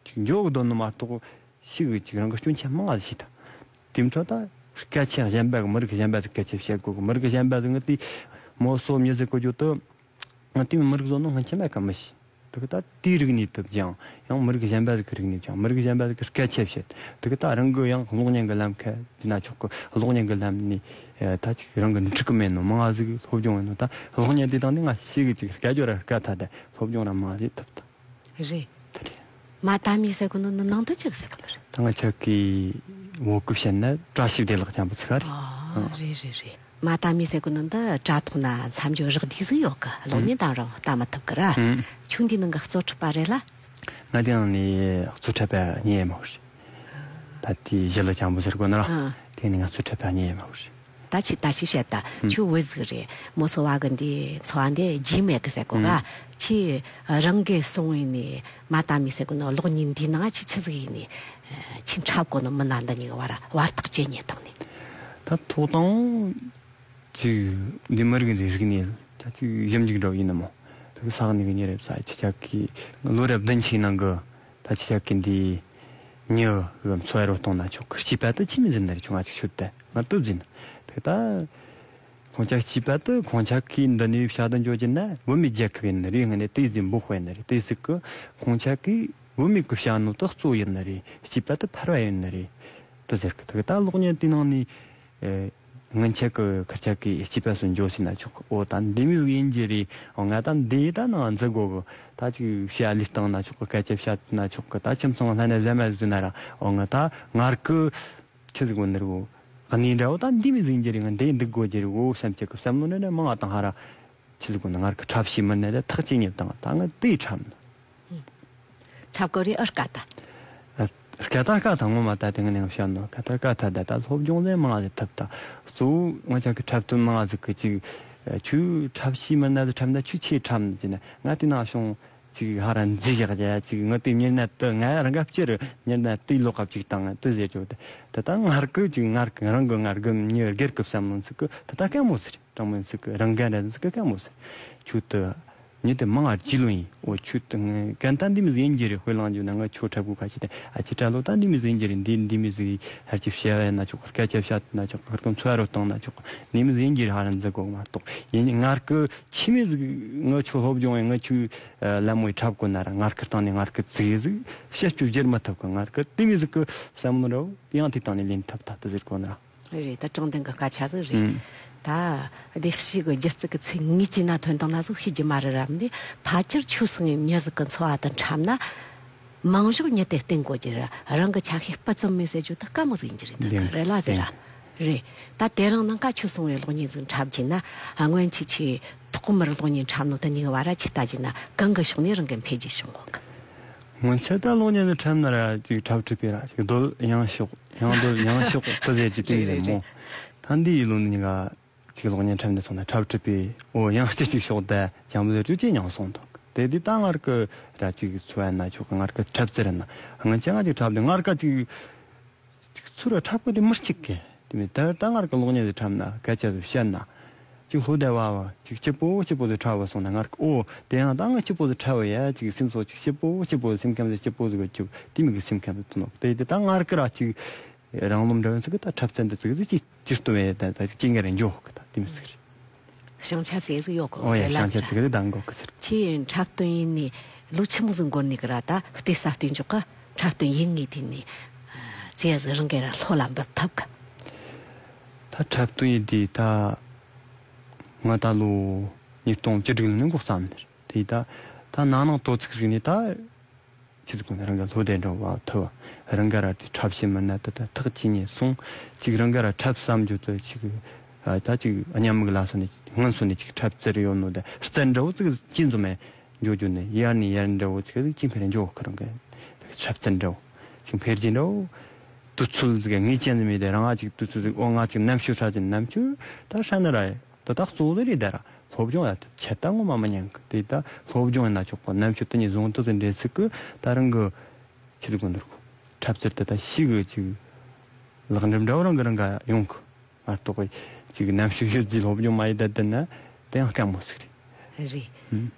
ཅིག་འགྱོ་གི་དོན་ནི་མ་གཏོགས་ཤི་གི་ཅིག་རང་གི་སྐྱོན་ཆེན་མང་ང་ཟིག་ཤི་ད། དེ་འཕྲོ་ད་སྐད་ཆ་གཞན་པ་གི་མི་རིགས་གཞན་པ་ཟིག་སྐད་ཆ་བཤད་དགོས་གི། མི་རིགས་གཞན་པ་ཟིག་ང་དེ་མོ་སོ་མྱི་ཟིག་གོ་རྒྱུ་དུ། ང་དེ་མི་རིགས་བཟོ་ནོ་སྔོན་ཆད་མེད་ག་མི་ཤེས། དེ་གི་ད་དེའི་རིག་གནས་དེ་སྦྱང་། ཡང་མི་རིགས་གཞན་པ་ཟིག་གི་རིག་གནས་སྦྱང་། མི་རིགས་གཞན་པ་ཟིག་གི་སྐད་ཆ་བཤད། དེ་གི་ད་རང་གི་ཡང་གློག་བརྙན་གི་ལམ་ཁ་ཟེར་ན་ཆོག་གི། གློག་བརྙན་གི་ལམ་ནས་ཨ་ད་ཅིག་རང་གི་འགྲིག་གི་མེད་ནོ་མང་ང་ཟིག་སློབ་སྦྱོང་ཡོད་ནོ། ད་གློག་བརྙན་དེ་དང་ནི་ང་ཤེས་གི་ཅིག་སྐད་ཅོར་ར་སྐད་ཐ་དེ་སློབ་སྦྱོང་ར་མང་ང་ཟིག་ཐུབ་ད། རེད། དེ་རེད། མ་ད་མི་ཟེར་གོ་ནོ་ནི་ནང་དུ་ཅིག་ཟེར་གི་ནི་རེད། ད་ང་ཅག་གི་བོད་སྐད་བཤད་ན་བཀྲ་ཤིས་བདེ་ལེགས་ཅན་པོ་ཚིག་རེད། ཨ་རེད་རེད་རེད། མ་ད་མི་ཟེར་གོ་ནི་འདི་དྲ་ཐོག་ན་མཚམས་སྦྱོར་རག་བསྡུས་ཟིག་ཡོད་གི། གློག་བརྙན་དང་རང་ལྟ་མི་ཐུབ་གི་ར། ཨང་། ཁྱོད་འདི་ནང་གི་གཙོ་འཁྲབ་པ་རེད་ལ། ང་དེ་ནང་ནས་གཙོ་འཁྲབ་པ་གཉིས་མ་ཧུར། ད་དེ་གཞི་ལ་ཅང་པོ་ཟེར་གོ་ནི་ར། ཨང་། དེ་ནས་ང་གཙོ་འཁྲབ་པ་གཉིས་མ་ཧུར། ད་ཅི་ད་ཅི་བཤད་ད། ཨང་། ཁྱོད་བོད་ཟིག་རེད། མོ་སོ་བ་གི་འདི་འཚོ་བ་འདི་རྗེས་མེད་གི་ཟེར་གོ་ག་ཨང་། ཁྱེད་རང་གི་སོང་ཡིན་ནི་མ་ད་མི་ཟེར་གོ་ནི་གློག་བརྙན་འདི་ནང་ཅི་ཆི་ཟིག་ཡིན་ནི། ཁྱིམ་འཁྲབ་གོ་ནི་མི་སྣ་འདི་གཉིས་ཀྱི་བར་བར་ཐག་ཇེ་ཉེ་བཏང་ནས། ད་ཐོག་དང་། ཅིག་འདི་མི་རིགས་འདི་རིག་གནས་ད་ཅིག་ཞིབ་འཇུག་འདྲ་བོ་ཡིན་ནི་མོ། ད་ས་གནས་གི་ཉེ་རབས་ས་ཁྱེད་ཅག་གི་ལོ་རབས་བདུན་ཅུའི་ནང་གི་ད་ཁྱེད་ཅག་གི་འདི་མྱི་གི་འཚོ་བ་རོལ་སྟངས་ན་ཆོག་གི། སྐྱེས་པ་ད་ཆི་མི་ཟིན་ནི་རེད། ཆུང་ང་ཅིག་ཤོད་དེ་ང་སྟོབས་ཟིན་དེ་ད། ཁོང་ཅག་སྐྱེས་པ་དུ་ཁོང་ཅག་གིས་འདི་ནས་བྱ་དུ་འཇོག་རྒྱུ་ན་བོད་མི་རྒྱལ་ཁབ་ཡིན་ནི་རེད། ངས་ནས་དེ་ཟིན་འབུ་དཔེ་ནི་རེད། དེ་ཟིག་གི་ཁོང་ཅག་གིས་བོད་མི་གི་བྱ་ནོ་དུ་གཙོ་ཡིན་ནི་རེད། སྐྱེས་པ་དུ་ཕར་བ་ཡིན་ནི་རེད། དུ་ཟེར་གི། དུ་གི་ད་གློག་བརྙན་དེ་ནང་ནས་ཨེ་སྔོན་ཆད་གི་ཁར་ཅག་གིས་སྐྱེས་པ་སུ་འཇོག་ཟིན་ན་ཆོག་གི། འོ་ད་འདི་མི་ཟིག་ཡིན་རྒྱུ་རེད། འོ་ང་ད་འདི་ད་ནང་འཛི་དགོ་གི། ད་ཅིག་བྱ་ལས་བཏང་ན་ཆོག་གི། སྐད་ཆ་བཤད་ན་ཆོག་གི། ད་ཁྱིམ་ཚང་ལྷན་ན་ཟ་མ་ཟོས་ན་ར་འོ་ང་ད་ངར་གི། ཆི་ཟིག་གོ་ནི་རེད་གོ། གནས་འདྲ་བོ་ད་འདི་མི་ཟིན་རྒྱུ་རེད། ང་འདི་འདུག་དགོས་རྒྱུ་རེད་གོ་བསམ་གྱི་གི་བསམ་བློ་ནི་ནི་མང་བ་དང་ཧ་ར། ཆི་ཟིག་གོ་ནི་ངར་གི་འཁྲབ་ཤེས་མི་ནི་རེད། ཐག་ཅིག་ཉེ་དང་ད་ང་དེ་འཁྲབ་ནི། འཁྲབ་གོ་རེ་ཨར་ཀ་ད། སྐད་ད་སྐད་དང་ངོ་མ་ད་དེ་ང་ནས་བཤད་ནོ་སྐད་ད་སྐད་ད་ད་ད་སློབ་སྦྱོང་ལས་མང་བ་ཐུབ་ད། གཙོ་བོ་ང་ཅག་གི་འཁྲབ་སྟོན་མང་བ་ཟིག་གི་ཅིག་ཆུ་འཁྲབ་ཤེས་མི་ནི་ཟིག་འཁྲབ་ན་ཆུ་ཆེ་འཁྲབ་ནི་ཟིན་ན་ང་དེ་ན་བྱུང་། ཅིག་ཧ་ར་འཛི་བཞག་རྒྱ་ཅིག་ངི་དེ་མྱི་ན་དུ་ང་རང་ག་སྤྱིར་མྱི་ན་དེ་ལོག་ག་ཅིག་དང་དུ་ཟེར་ཆོག་དེ་དེ་ད་ངར་གི་ཅིག་ངར་གི་རང་གི་ངར་གི་མྱི་སྒེར་གི་བསམ་བློ་ཚིག་གི་དེ་ད་སྐད་མོ་ཟེར། དྲང་མོ་ཚིག་གི་རང་ག་འདྲ་ཚིག་གི་སྐད་མོ་ཟེར། ཆུ་དུ་མྱི་དེ་མང་ང་ཅི་ལོ་ཡིན། འོ་ཆུ་དུ་ངི་གན་ད་འདི་མི་ཟིག་ཡིན་རྒྱུ་རེད། དཔེ་བླངས་རྒྱུ་ན་ང་ཆོ་འཁྲབ་གུ་ཁ་ཤས་དེ་ཨ་ཅི་དྲ་ལོ་ད་འདི་མི་ཟིག་ཡིན་རྒྱུ་རེད། འདི་འདི་མི་ཟིག་ཧར་ཅི་བཤད་ན་ཆོག་གི། སྐད་ཆ་བཤད་ན་ཆོག་གི། ཁར་ཀུན་འཚོ་བ་རོལ་སྟངས་ན་ཆོག་གི། འདི་མི་ཟིག་ཡིན་རྒྱུ་རེད། ཧ་ར་འཛི་གོ་མ་གཏོགས་ཡིན་ངར་གི་ཆི་མི་ཟིག་ང་ཆོ་སློབ་སྦྱོང་ཡིན། ང་ཆོ་ལ་མོའི་འཁྲབ་དགོས་ན་ར་ངར་ཁི་སྟེང་ནས་ངར་ཁི་ཙིག་ཟིག་བཤད་རྒྱུ་བརྗེར་མ་ཐུབ་གི། ངར་ཁི་དེ་མི་ཟིག་གི་བསམ་བློ་ར་ཡང་དེ་སྟེང་ནས་ལེན་ཐུབ་ད་དུ་ཟེར་གོ་ན་ར། རེད། ད་དྲང་བདེན་གི་སྐད་ཆ་ཟིག་རེད། ཨང་། ད་ལེགས་བཤད་གི་སྒྱུ་རྩལ་གི་ཚིག་ངེས་ཀྱི་ན་ཐོན་དང་ན་ཟིག་ཤེས་རྒྱུ་མ་རེད་རམ་ནི། ཕལ་ཆེར་ཆོས་སང་ངེ་མྱི་ཟིག་གི་འཚོ་བ་དང་འཁྲབ་ན། མང་ཤོས་མྱི་དེ་བསྟེན་དགོས་ཀྱི་ར། རང་གི་ཆ་ཤས་སྤུ་ཙམ་མེད་ཟེར་རྒྱུ་ད་དཀའ་མོ་ཟིག་ཡིན་གྱི་རེད། ད་བདེན་ག་རེད་ལ་ཟེར་ར། བདེན། རེད། ད་དེ་རིང་ནངས་ཀ་ཆོས་སང་བའི་གློག་བརྙན་ཟིག་འཁྲབ་ཀྱི་ན་སྔོན་ཆད་ཆེ་ཐོག་མར་གློག་བརྙན་འཁྲབ་ནོ་དེ་གཉིས་བར་ར་ཆི་ལྟ་ཀྱི་ན་གང་གི་ཕྱོགས་ནས་རང་གི་འཕེལ་རྒྱས་བྱུང་གོ་གི། སྔོན་ཆད་ད་གློག་བརྙན་ཟིག་འཁྲབ་ན་ར་ཅིག་འཁྲབ་ཁྲིད་པས་ར་ཅིག་རྡོལ་ཡང་ཤོག་ཡང་རྡོལ་ཡང་ཤོག་དུ་ཟེར་གྱི་དེ་རེད་མོ། ད་འདི་ཡི་ལོ་ནི་ག་ཅིག་གློག་བརྙན་འཁྲབ་འདི་སོང་ན་འཁྲབ་ཁྲིད་པས་འོ་ཡང་སྐྱིད་ཅིག་ཤོག་ད་ཅང་མི་ཟེར་རྒྱུ་ཅི་ཡང་སོང་དོག་དེ་འདི་ད་ངར་གི་ར་ཅིག་འཚོ་བ་ན་ཆོག་གི། ངར་གི་འཁྲབ་ཚུལ་ན་སྔོན་ཆད་ང་ཅིག་འཁྲབ་དེ་ངར་ག་ཅིག་ཅིག་ཚུར་འཁྲབ་གི་དེ་མི་གཅིག་གི་དེ་མི་ད་ད་ངར་གི་གློག་བརྙན་དེ་འཁྲབ་ན་སྐད་ཆ་དེ་བཤད་ན་ཅིག་ལྷོ་སྡེ་བ་བ་ཅིག་སྐྱིད་པོ་སྐྱིད་པོ་དེ་འཁྲབ་བ་སོང་ན་ངར་གི་ཨོ་དེ་ཡང་ད་ང་སྐྱིད་པོ་དེ་འཁྲབ་བ་ཡ་ཅིག་སེམས་སོ་ཅིག་སྐྱིད་པོ་སྐྱིད་པོ་སེམས་ཁམས་དེ་སྐྱིད་པོ་ཟིག་གི་ཅིག་དེ་མི་གི་སེམས་ཁམས་དེ་ཐུ་ནོག་དེ་དེ་ད་ངར་གི་ར་ཅིག་རང་རློམ་འདྲ་བ་ཟིག་གི་ད་འཁྲབ་ཚན་དེ་ཅིག་ཟིག་ཅིག་ཅིག་སྟོན་ཡ་ད་ད་ཅིག་ཅིག་ངར་འཇོག་གི་ད་དེ་མི་ཟིག་རེད། བྱང་ཆ་ཟེར་ཟིག་ཡོད་གོ། ཨོ་ཡ་བྱང་ཆ་ཟིག་རེད་ད་འགོ་གི་ཟེར། ཁྱེད་འཁྲབ་སྟོན་ཡིན་ནི་ལོ་ཆི་མོ་ཟིག་འགོར་ནི་གི་ར་ད་བལྟས་ས་བལྟས་འཇོག་གི། འཁྲབ་སྟོན་ཡིན་ངེས་དེ་ནི་ཙེ་ཟི་རང་གི་ར་ལྷོ་ལ་འབབ་ཐབས་གི། ད་འཁྲབ་སྟོན་ཡིན་དེ་ད་ང་ད་ལོ་ཉིས་སྟོང་བཅུ་དྲུག་ལོ་ནས་འགོ་བརྩམས་ནི་རེད། དེ་ད་ད་ནང་ནང་དོ་ཚིགས་ཟིག་ནི་ད། ཁྱེད་ཚོ་ཀུན་རང་ག་ལྷོ་སྡེ་འགྲོ་བ་ཐུབ། རང་ག་ར་དེ་འཁྲབ་ཤེས་མི་སྣ་དེ་ད་ཐག་ཅི་ཉེ་སོང་། ཅིག་རང་ག་ར་འཁྲབ་བསམ་རྒྱུ་དེ་ཅིག་ཨ་ད་ཅིག་གཉའ་མིག་ལ་སོ་ནས་སྔོན་སོ་ནས་ཅིག་འཁྲབ་རྩལ་ཡོད་ནོ་དེ་རྩལ་འདྲ་བོ་ཅིག་ཅི་འཛོམས་མེད་འཇོག་རྒྱུ་ནས་ཡར་ནས་ཡར་འདྲ་བོ་ཅིག་ཅི་འཕེལ་འཇོག་གི། རང་ག་འཁྲབ་རྩལ་འདྲ་བོ་ཅིག་འཕེལ་རྒྱས་འདྲ་བོ་དུས་ཚོད་ཅིག་ངེས་ཅན་ཟིག་མེད་དེ་རང་ང་ཅིག་དུས་ཚོད་ཅིག་ཨོ་ང་ཅིག་རྣམ་དཔྱོད་ཧྲ་ཅན་རྣམ་དཔྱོད་ད་ཧྲ་ན་ར་ཡ། དེ་དག་གཙོ་བོ་རེད་ད་ར། སློབ་སྦྱོང་ཡ་ད་ཆད་ལྟ་ངོ་མ་མི་ཉན་གི། དེ་ད་སློབ་སྦྱོང་ཡིན་ན་ཆོག་གི། རྣམ་དཔྱོད་དེ་ཉིད་བཟུང་དུ་ཟིན་འདྲེ་ཚིག་གི་ད་རང་གི་ཆི་ཟིག་གོ་འདུར་གོ། འཁྲབ་རྩལ་དེ་ད་ཤི་གི་ཅིག་ལག་འགྲིམ་འདྲ་བོ་རང་གི་རང་ག་ཡོང་གི་མ་གཏོགས་ཅིག་རྣམ་དཔྱོད་ཡོད་ཅིག་སློབ་སྦྱོང་མ་ཡེད་ད་དེ་ན་དེ་ཡང་དཀའ་མོ་ཟིག་རེད། རེད། ཨུམ།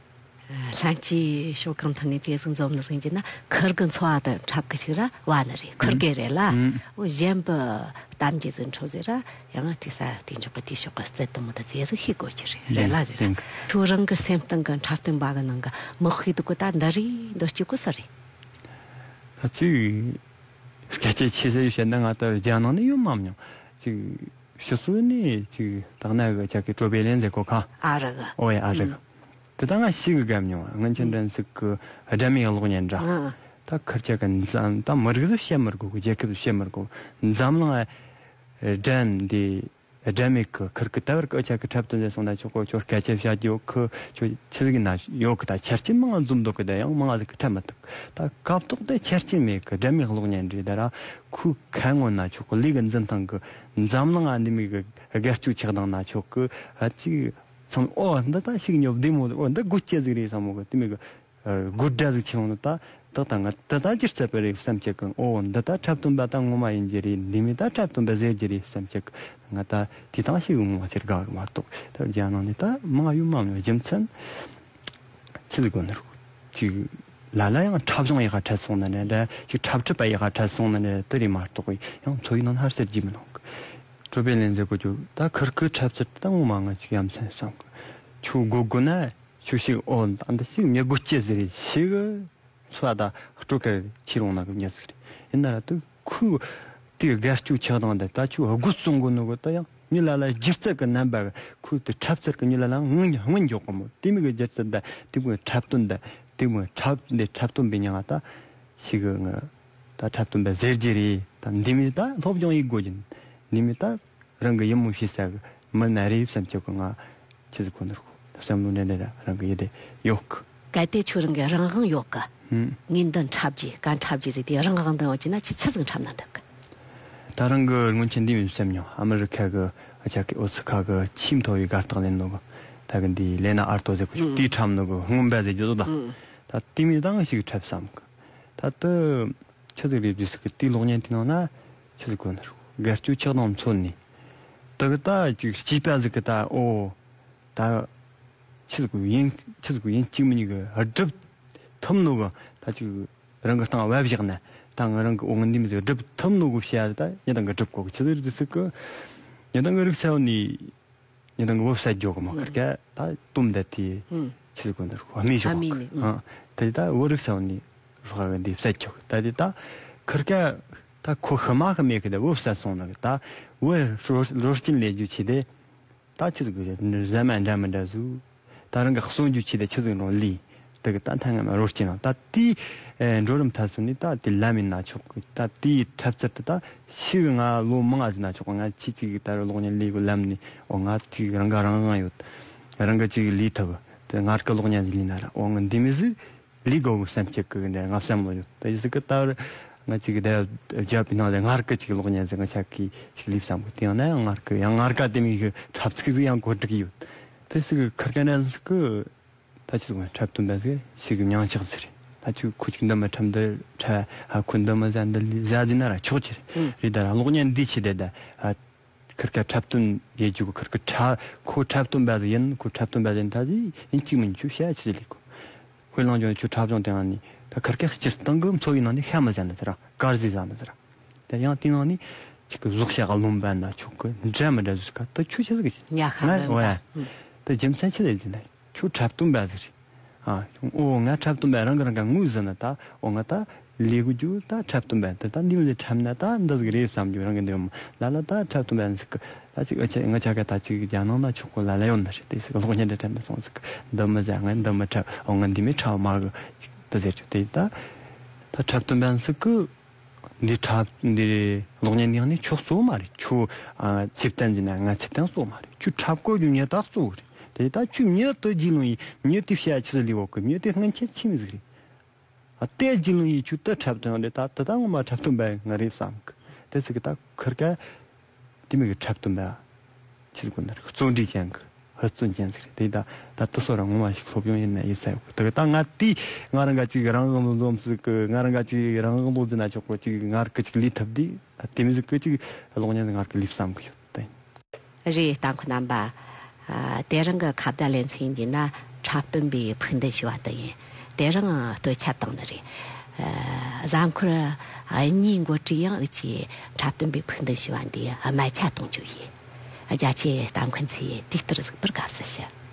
ལྷན་སྐྱེས་ཤོག་གང་ཐོན་ནས་དེ་ཟིག་འཛོམས་ནི་ཟིན་གྱི་ན་ཁུར་གི་འཚོ་བ་དང་འཁྲབ་གི་ཞིག་ར་བ་ནི་རེད། ཁུར་གི་རེད་ལ། ཨུམ། འོ་གཞན་པ་གཏམ་གྱི་ཟིན་འཕྲོ་ཟེར་ར་ཡང་དེ་ས་དེ་འཇོག་པ་དེ་ཤོག་གི་རྩལ་དུ་མོ་ད་ཟེར་ཟིག་ཤེས་དགོས་ཀྱི་རེད། རེད་ལ་ཟེར། ཁྱོད་རང་གི་སེམས་གཏིང་གི་འཁྲབ་སྟོན་པ་གི་ནང་གི་མི་ཤེས་འདུག་གི་ད་འདི་རེད་འདི་གཅིག་གི་ས་རེད། ད་ཅིག་སྐད་ཆ་ཆེ་ཟེར་བཤད་ན་ང་ད་རྒྱ་ནང་ནས་ཡོད་མ་མྱོང་། ཅིག་ཕྱི་སོ་ནས་ཅིག་དག་ན་གི་ཅག་གི་ཀྲོ་པེ་ལེན་ཟེར་གོ་ཁ། ཨ་རི་གི། ཨོ་ཡ་ཨ་རི་གི། དེ་ད་ང་ཞིག་གི་གམ་མྱོང་། སྔོན་ཆད་འདྲ་ཟིག་གི་སྒྲ་མེད་གློག་བརྙན་འདྲ། ཨ། ད་ཁུར་ཆ་གི་འཛམ་ད་མི་རིགས་སུ་བཤད་མི་དགོས་གི། རྒྱལ་ཁབ་སུ་བཤད་མི་དགོས། འཛམ་གླིང་སྒྲ་འདི་སྒྲ་མེད་གི་ཁུར་གི་ད་བར་གི་ཨ་ཅག་གི་འཁྲབ་སྟོན་ཟེར་སོང་ན་ཆོག་གོ། ཁྱོད་སྐད་ཆ་བཤད་རྒྱུ་གི་ཁྱོད་ཆི་ཟིག་ན་ཡོད་གི། ད་ཆ་རྐྱེན་མང་ང་འཛོམས་འདུག་གི། ད་ཡང་མང་ང་ཟིག་གི་འཁྲབ་མི་ཐུབ། ད་སྐབས་ཐོག་དེ་ཆ་རྐྱེན་མེད་གི། སྒྲ་མེད་གློག་བརྙན་རེད། ད་ར་ཁུ་ཁ་ངོ་ན་ཆོག་གི། ལས་གི་འཛིན་སྟངས་གི་འཛམ་གླིང་ང་འདི་མི་གི་སྒེར་གཅོད་ཆགས་སྡང་ན་ཆོག་གི། ཨ་ཅིག་ཚང་ཨོ་འདི་ད་ཞིག་ཉོབ་བདེ་མོ། ཨོ་འདི་དགོས་ཅི་ཟིག་རེད་བསམ་མོ་གི། དེ་མི་གི་དགོད་སྒྲ་ཟིག་ཆེ་འོང་ནི་ད་ད་ད་ང་ད་ད་ཅི་རྩད་པ་རེད་བསམ་ཆེ་གི། ཨོ་འདི་ད་འཁྲབ་སྟོན་པ་ད་ངོ་མ་ཡིན་གྱི་རེད། འདི་མི་ད་འཁྲབ་སྟོན་པ་ཟེར་གྱི་རེད་བསམ་ཆེ་གི། ང་ད་དེ་དང་ཞིག་ངོ་མ་ཆེར་དགའ་གི་མ་གཏོགས། ད་རྒྱ་ནང་ནས་ད་མང་ཡོད་མ་མྱོང་། རྒྱུ་མཚན་ཆི་ཟིག་གོ་ནི་རུ་ཅིག་ལ་ལ་ཡང་འཁྲབ་གཞུང་ཡག་ག་འཁྲབ་སོང་ན་ནི་འདྲ། ཅིག་འཁྲབ་ཁྲིད་པ་ཡག་ག་འཁྲབ་སོང་ན་ནི་དེ་རེད་མ་གཏོགས་ཡང་འཚོ་བའི་ནང་ཧར་སེར་གྱི་མི་ནོག། ཀྲོ་པེ་ལེན་ཟེར་གོ་ཅུ་ད་ཁུར་ཁུར་འཁྲབ་ཚུལ་ད་ངོ་མ་ང་ཅིག་ཡ་མཚན་བསམ་གི། ཁྱོད་དགོད་དགོ་ན་ཁྱོད་ཞིག་ཨོ་ད་འདི་ཞིག་མི་དགོས་ཅི་ཟེར་རེད་ཞིག། འཚོ་བ་ད་སྤྲོ་ཁར་ཁྱེར་འོང་ན་གི་མྱི་ཟིག་རེད། ཡིན་ན་ར་དུ་ཁུ་དེ་དགའ་སྐྱོ་ཆགས་སྡང་དེ་ད་ཁྱོད་དགོད་སོང་གོ་ནོ་གོ། ད་ཡང་མྱི་ལ་ལ་སྒྱུ་རྩལ་གི་རྣམ་པ་གི་ཁུ་དེ་འཁྲབ་ཚུལ་གི་མྱི་ལ་ལ་སྔོན་སྔོན་འཇོག་གི་མོ། དེ་མི་གི་སྒྱུ་རྩལ་ད་དེ་མོ་འཁྲབ་སྟོན་ད་དེ་མོ་འཁྲབ་འདི་འཁྲབ་སྟོན་པའི་མྱིང་ང་ད་ཞིག་གི་ང་ད་འཁྲབ་སྟོན་པ་ཟེར་གྱི་རེད། ད་འདི་མི་ད་སློབ་སྦྱོང་ཡེད་དགོ་གྱིན་འདི་མི་ད། རང་གི་ཡིད་མོ་ཤེས་ས་གི་མི་སྣ་རེད་བསམ་ཆེ་གི། ང་ཆི་ཟིག་གོ་ནོ་རུ་བསམ་བློ་འདྲ་འདྲ་ར་རང་གི་ཡིད་དེ་ཡོད་གི། གལ་ཏེ་ཁྱོད་རང་གི་རང་དབང་ཡོད་གི། ཧུམ། ངས་འདི་འཁྲབ་རྒྱུ་ག་འཁྲབ་རྒྱུ་ཟིག་དེ་རང་དབང་འདི་ཡོད་ཀྱི་ན་ཁྱོད་ཆི་ཟིག་འཁྲབ་ན་འདོད་གི། ད་རང་གི་སྔོན་ཆད་འདི་མིན་བསམ་མྱོང་། ཨ་མི་རི་ཁ་གི་ཨ་ཅག་གི་ཨོ་སི་ཁ་གི་ཆེས་མཐོ་བའི་གར་སྟེགས་ལེན་ནོ་གི། ད་གི་འདི་ལེ་ན་ཨར་ཏོ་ཟེར་གི་ཧུམ། དེའི་འཁྲབ་ནོ་གི་སྔོན་པ་ཟེར་རྒྱུ་ཟོ་ད། ཧུམ། ད་དེ་མིན་ད་ང་ཞིག་འཁྲབ་བསམ་གི། ད་དུ་ཆི་ཟིག་རེད་ཟེར་གི། དེའི་གློག་བརྙན་དེ་ནང་ན་ཆི་ཟིག་གོ་ནི་རུ་དགའ་སྐྱོ་ཆགས་སྡང་མཚོན་ནས་དུ་གི་ད་ཅིག་སྐྱེས་པ་ཟིག་གི་ད་ཨོ་ད་ཆི་ཟིག་གོ་ཡིན་ཆི་ཟིག་གོ་ཡིན་གཅིག་མིན་གཉིས་གི་སྒྲུབ་ཐུབ་ནོ་གི། ད་ཅིག་རང་གི་སྟེང་བབ་བཞག་ན་ད་ང་རང་གི་འོ་ང་འདི་མི་ཟིག་སྒྲུབ་ཐུབ་ནོ་གི་བཤད་ད་ཉི་དང་གི་སྒྲུབ་གོ་གི། ཆི་ཟིག་རེད་ཟེར་གི་ཉི་དང་གི་རིགས་ས་བོ་ནི། ཉི་དང་གི་བོ་བསད་རྒྱོ་གི་མོ། ཁར་ཀ་ད་དུམ་ད་དེ་ཆི་ཟིག་གོ་ནི་རུ་ཧ་མི་ཞོག་གི། ཨ་དེ་ད་བོ་རིགས་ས་བོ་ནི་རུ་ཧ་གི་འདི་བསད་རྒྱོ་གི། ད་དེ་ད་ཁར་ཀ་ད་ཁོ་ཤི་མ་ཤི་མེད་གི། ད་བོ་བསད་སོང་ན་གི་ད་བོ་རོ་རོ་སྐྱིན་ལས་རྒྱུ་ཆི་དེ་ད་ཆི་ཟིག་གི་ཟ་མ་འདྲ་མི་འདྲ་ཟུ། ད་རང་གི་གསོན་རྒྱུ་ཆི་དེ་ཆི་ཟིག་རུང་ལི། དེ་གི་ད་ཐང་ང་མ་རོ་སྐྱིན་ནང་ད་དེ་འགྲོ་རིམ་ཐ་སོ་ནི་ད་དེ་ལམ་ཡིན་ན་ཆོག་གི། ད་དེའི་འཁྲབ་ཚུལ་དེ་ད་ཤི་གི་ང་ལོ་མང་ང་ཟིན་ན་ཆོག་གི། ང་ཆི་ཆི་གི་ད་རུ་གློག་བརྙན་ལས་གི་ལམ་ནི་འོ་ང་ཆི་རང་ག་རང་དབང་ཡོད། རང་གི་ཆི་གི་ལས་ཐུབ་དེ་ངར་གི་གློག་བརྙན་ཟིག་ལས་ན་ར་འོ་ང་འདི་མི་ཟིག་ལས་དགོ་གི་བསམ་ཆེ་གི་འདྲ་ང་བསམ་བློ་ཡོད། ད་ཡི་ཟིག་གི་ད་རུ་ང་ཆི་གི་ད་རྒྱབ་པའི་ནང་ལ་ངར་གི་ཆི་གི་གློག་བརྙན་ཟིག་ང་ཆ་གི་ཆི་གི་ལས་བསམ་གི། དེ་ཡང་ན་ཡང་ངར་གི་ཡང་ངར་ག་དེ་མི་གི་འཁྲབ་ཚིག་ཟིག་ཡང་གོ་སྒྲིག་ཡོད། ད་ཟིག་གི་ཁར་ག་ན་ཟིག་གི་ད་ཅི་ཟིག་འཁྲབ་སྟོན་པ་ཟིག་ཞིག་གི་མྱིང་ཆགས་ཟིག་རེད། ད་ཅི་ཁོ་ཅིག་འདི་མ་འཁྲབ་འདི་འཁྲབ་ཨ་ཁོ་འདི་མ་ཟ་འདི་ལི་ཟ་ཟིན་ན་ར་ཆོག་ཅི་རེད། རེད་ད་ར་གློག་བརྙན་འདི་ཆི་དེ་ད་ཨ་ཁིར་ཀ་འཁྲབ་སྟོན་རེད་རྒྱུ་གི་ཁིར་ཀ་འཁྲབ་ཁོ་འཁྲབ་སྟོན་པ་ཟིག་ཡིན། ཁོ་འཁྲབ་སྟོན་པ་ཟིག་ཡིན། ད་ཟིག་ཡིན་གཅིག་མིན་ཆུ་བཤད་ཆི་ཟིག་ལི་ཁོ་ཁོས་ལང་ཅོ་ཆུ་འཁྲབ་སྟོན་དེ་ཡང་ནི་ད་ཁིར་ཀ་སྤྱིར་བཏང་གི་འཚོ་བའི་ནང་ནས་ཤ་མི་ཟ་ན་ཟེར་ར་དཀར་ཟིག་ཟ་ན་ཟེར་ར། དེ་ཡང་དེ་ནང་ནས་ཅིག་གི་གཟུགས་ཤ་ག་ལོན་པ་ན་ཆོག་གི་འདྲ་མི་འདྲ་ཟིག་ག་ད་ཆུ་ཆི་ཟིག་གི་ཉ་ཤ་ལོན་པ། ད་རྒྱུ་མཚན་ཆི་ཟིག་ཟིན་ན། ཁྱོད་འཁྲབ་སྟོན་པ་ཟིག་རེད། ཨ། ཨོ་ང་འཁྲབ་སྟོན་པ་རང་གི་རང་ག་ངུས་ཟིན་ན་ད་ཨོ་ང་ད་ལས་གི་རྒྱུ་ད་འཁྲབ་སྟོན་པ་འདི་ད་འདི་མི་ལས་འཁྲབ་ན་ད་འདི་ཟིག་རེད་བསམ་རྒྱུ་རང་གི་འདི་མོ་ལ་ལ་ད་འཁྲབ་སྟོན་པ་ཟིག་གི་ད་ཅིག་ཨ་ཅེ་ང་ཆ་ག་ད་ཅིག་རྒྱ་ནང་ན་ཆོག་གོ་ལ་ལ་ཡོད་ན་རེད། དེ་ཟིག་གློག་བརྙན་འདྲ་འཁྲབ་ན་སོང་ཟིག་འདི་མི་ཟ་ང་འདི་མི་འཁྲབ་ཨོ་ང་འདི་མི་འཁྲབ་མ་གི་ད་ཟེར་རྒྱུ་དེ་ད་ད་འཁྲབ་སྟོན་པ་ཟིག་གི་འདི་འཁྲབ་འདི་གློག་བརྙན་འདི་ཡང་ནི་ཁྱོད་གཙོ་བོ་མ་རེད། ཁྱོད་ཨ་ཚེ་བརྟན་ཟེར་ན་ང་ཚེ་བརྟན་གཙོ་བོ་མ་རེད། ཁྱོད་འཁྲབ་དགོས་རྒྱུ་ཉེ་རྟགས་གཙོ་བོ་རེད། དེ་ད་ཁྱོད་མྱི་དེ་རྒྱུས་ལོན་ཡིན། མྱི་དེ་བཤད་ཆི་ཟིག་ལས་འོག་གི་མྱི་དེ་སྔོན་ཆད་ཆི་མི་ཟིག་རེད། ཨ་དེ་རྒྱུས་ལོན་ཡིན། ཁྱོད་དེ་འཁྲབ་སྟོན་རེད། ད་དེ་ད་ངོ་མ་འཁྲབ་སྟོན་པ་ང་རེད་བསམ་གི། དེ་ཟིག་གི་ད་ཁིར་ཀ་དེ་མི་གི་འཁྲབ་སྟོན་པ་ཆི་ཟིག་གོ་ན་རེད། བརྩོན་འགྲུས་ཅན་གི་ཧུར་བརྩོན་ཅན་ཟིག་རེད། དེ་ད་ད་དེ་སོ་ར་ངོ་མ་ཞིག་སློབ་སྦྱོང་ཡིན་ན་ཡིན་ས་ཡོད་གི། དེ་གི་ད་ང་དེ་ང་རང་ག་ཅིག་རང་དབང་འཛོམས་ཟིག་གི་ང་རང་ག་ཅིག་རང་དབང་ལོ་ཟིན་ན་ཆོག་གོ་ཅིག་ངར་གི་ཅིག་ལས་ཐུབ་དེ་ད་དེ་མི་ཟིག་གི་ཅིག་གློག་བརྙན་ངར་གི་ལས་བསམ་གི་ཡོད་དེ། རེད། ལྟ་མཁན་རྣམ་པ། ཨ། དེ་རིང་གི་ཁ་བརྡ་ལེ་ཚན་ཡིན་ན་འཁྲབ་སྟོན་པའི་ཕུགས་འདུན་ཞུ་བ་དེ་ཡིན། དེ་རིང་སྟོད་ཆ་བཏང་ནི་རེད། ཨ། གཟའ་འཁོར་གཉིས་འགོ་ཁྲིད་ཡང་འུ་ཆའི་འཁྲབ་སྟོན་པའི་ཕུགས་འདུན་ཞུ་བ་འདི་དམར་ཆ་གཏོང་རྒྱུ་ཡིན། རྒྱ་ཆེའི་ལྟ་མཁན་ཚོས་དེ་ལྟར་གཟིགས་པར་དགའ་བསུ་ཞུ།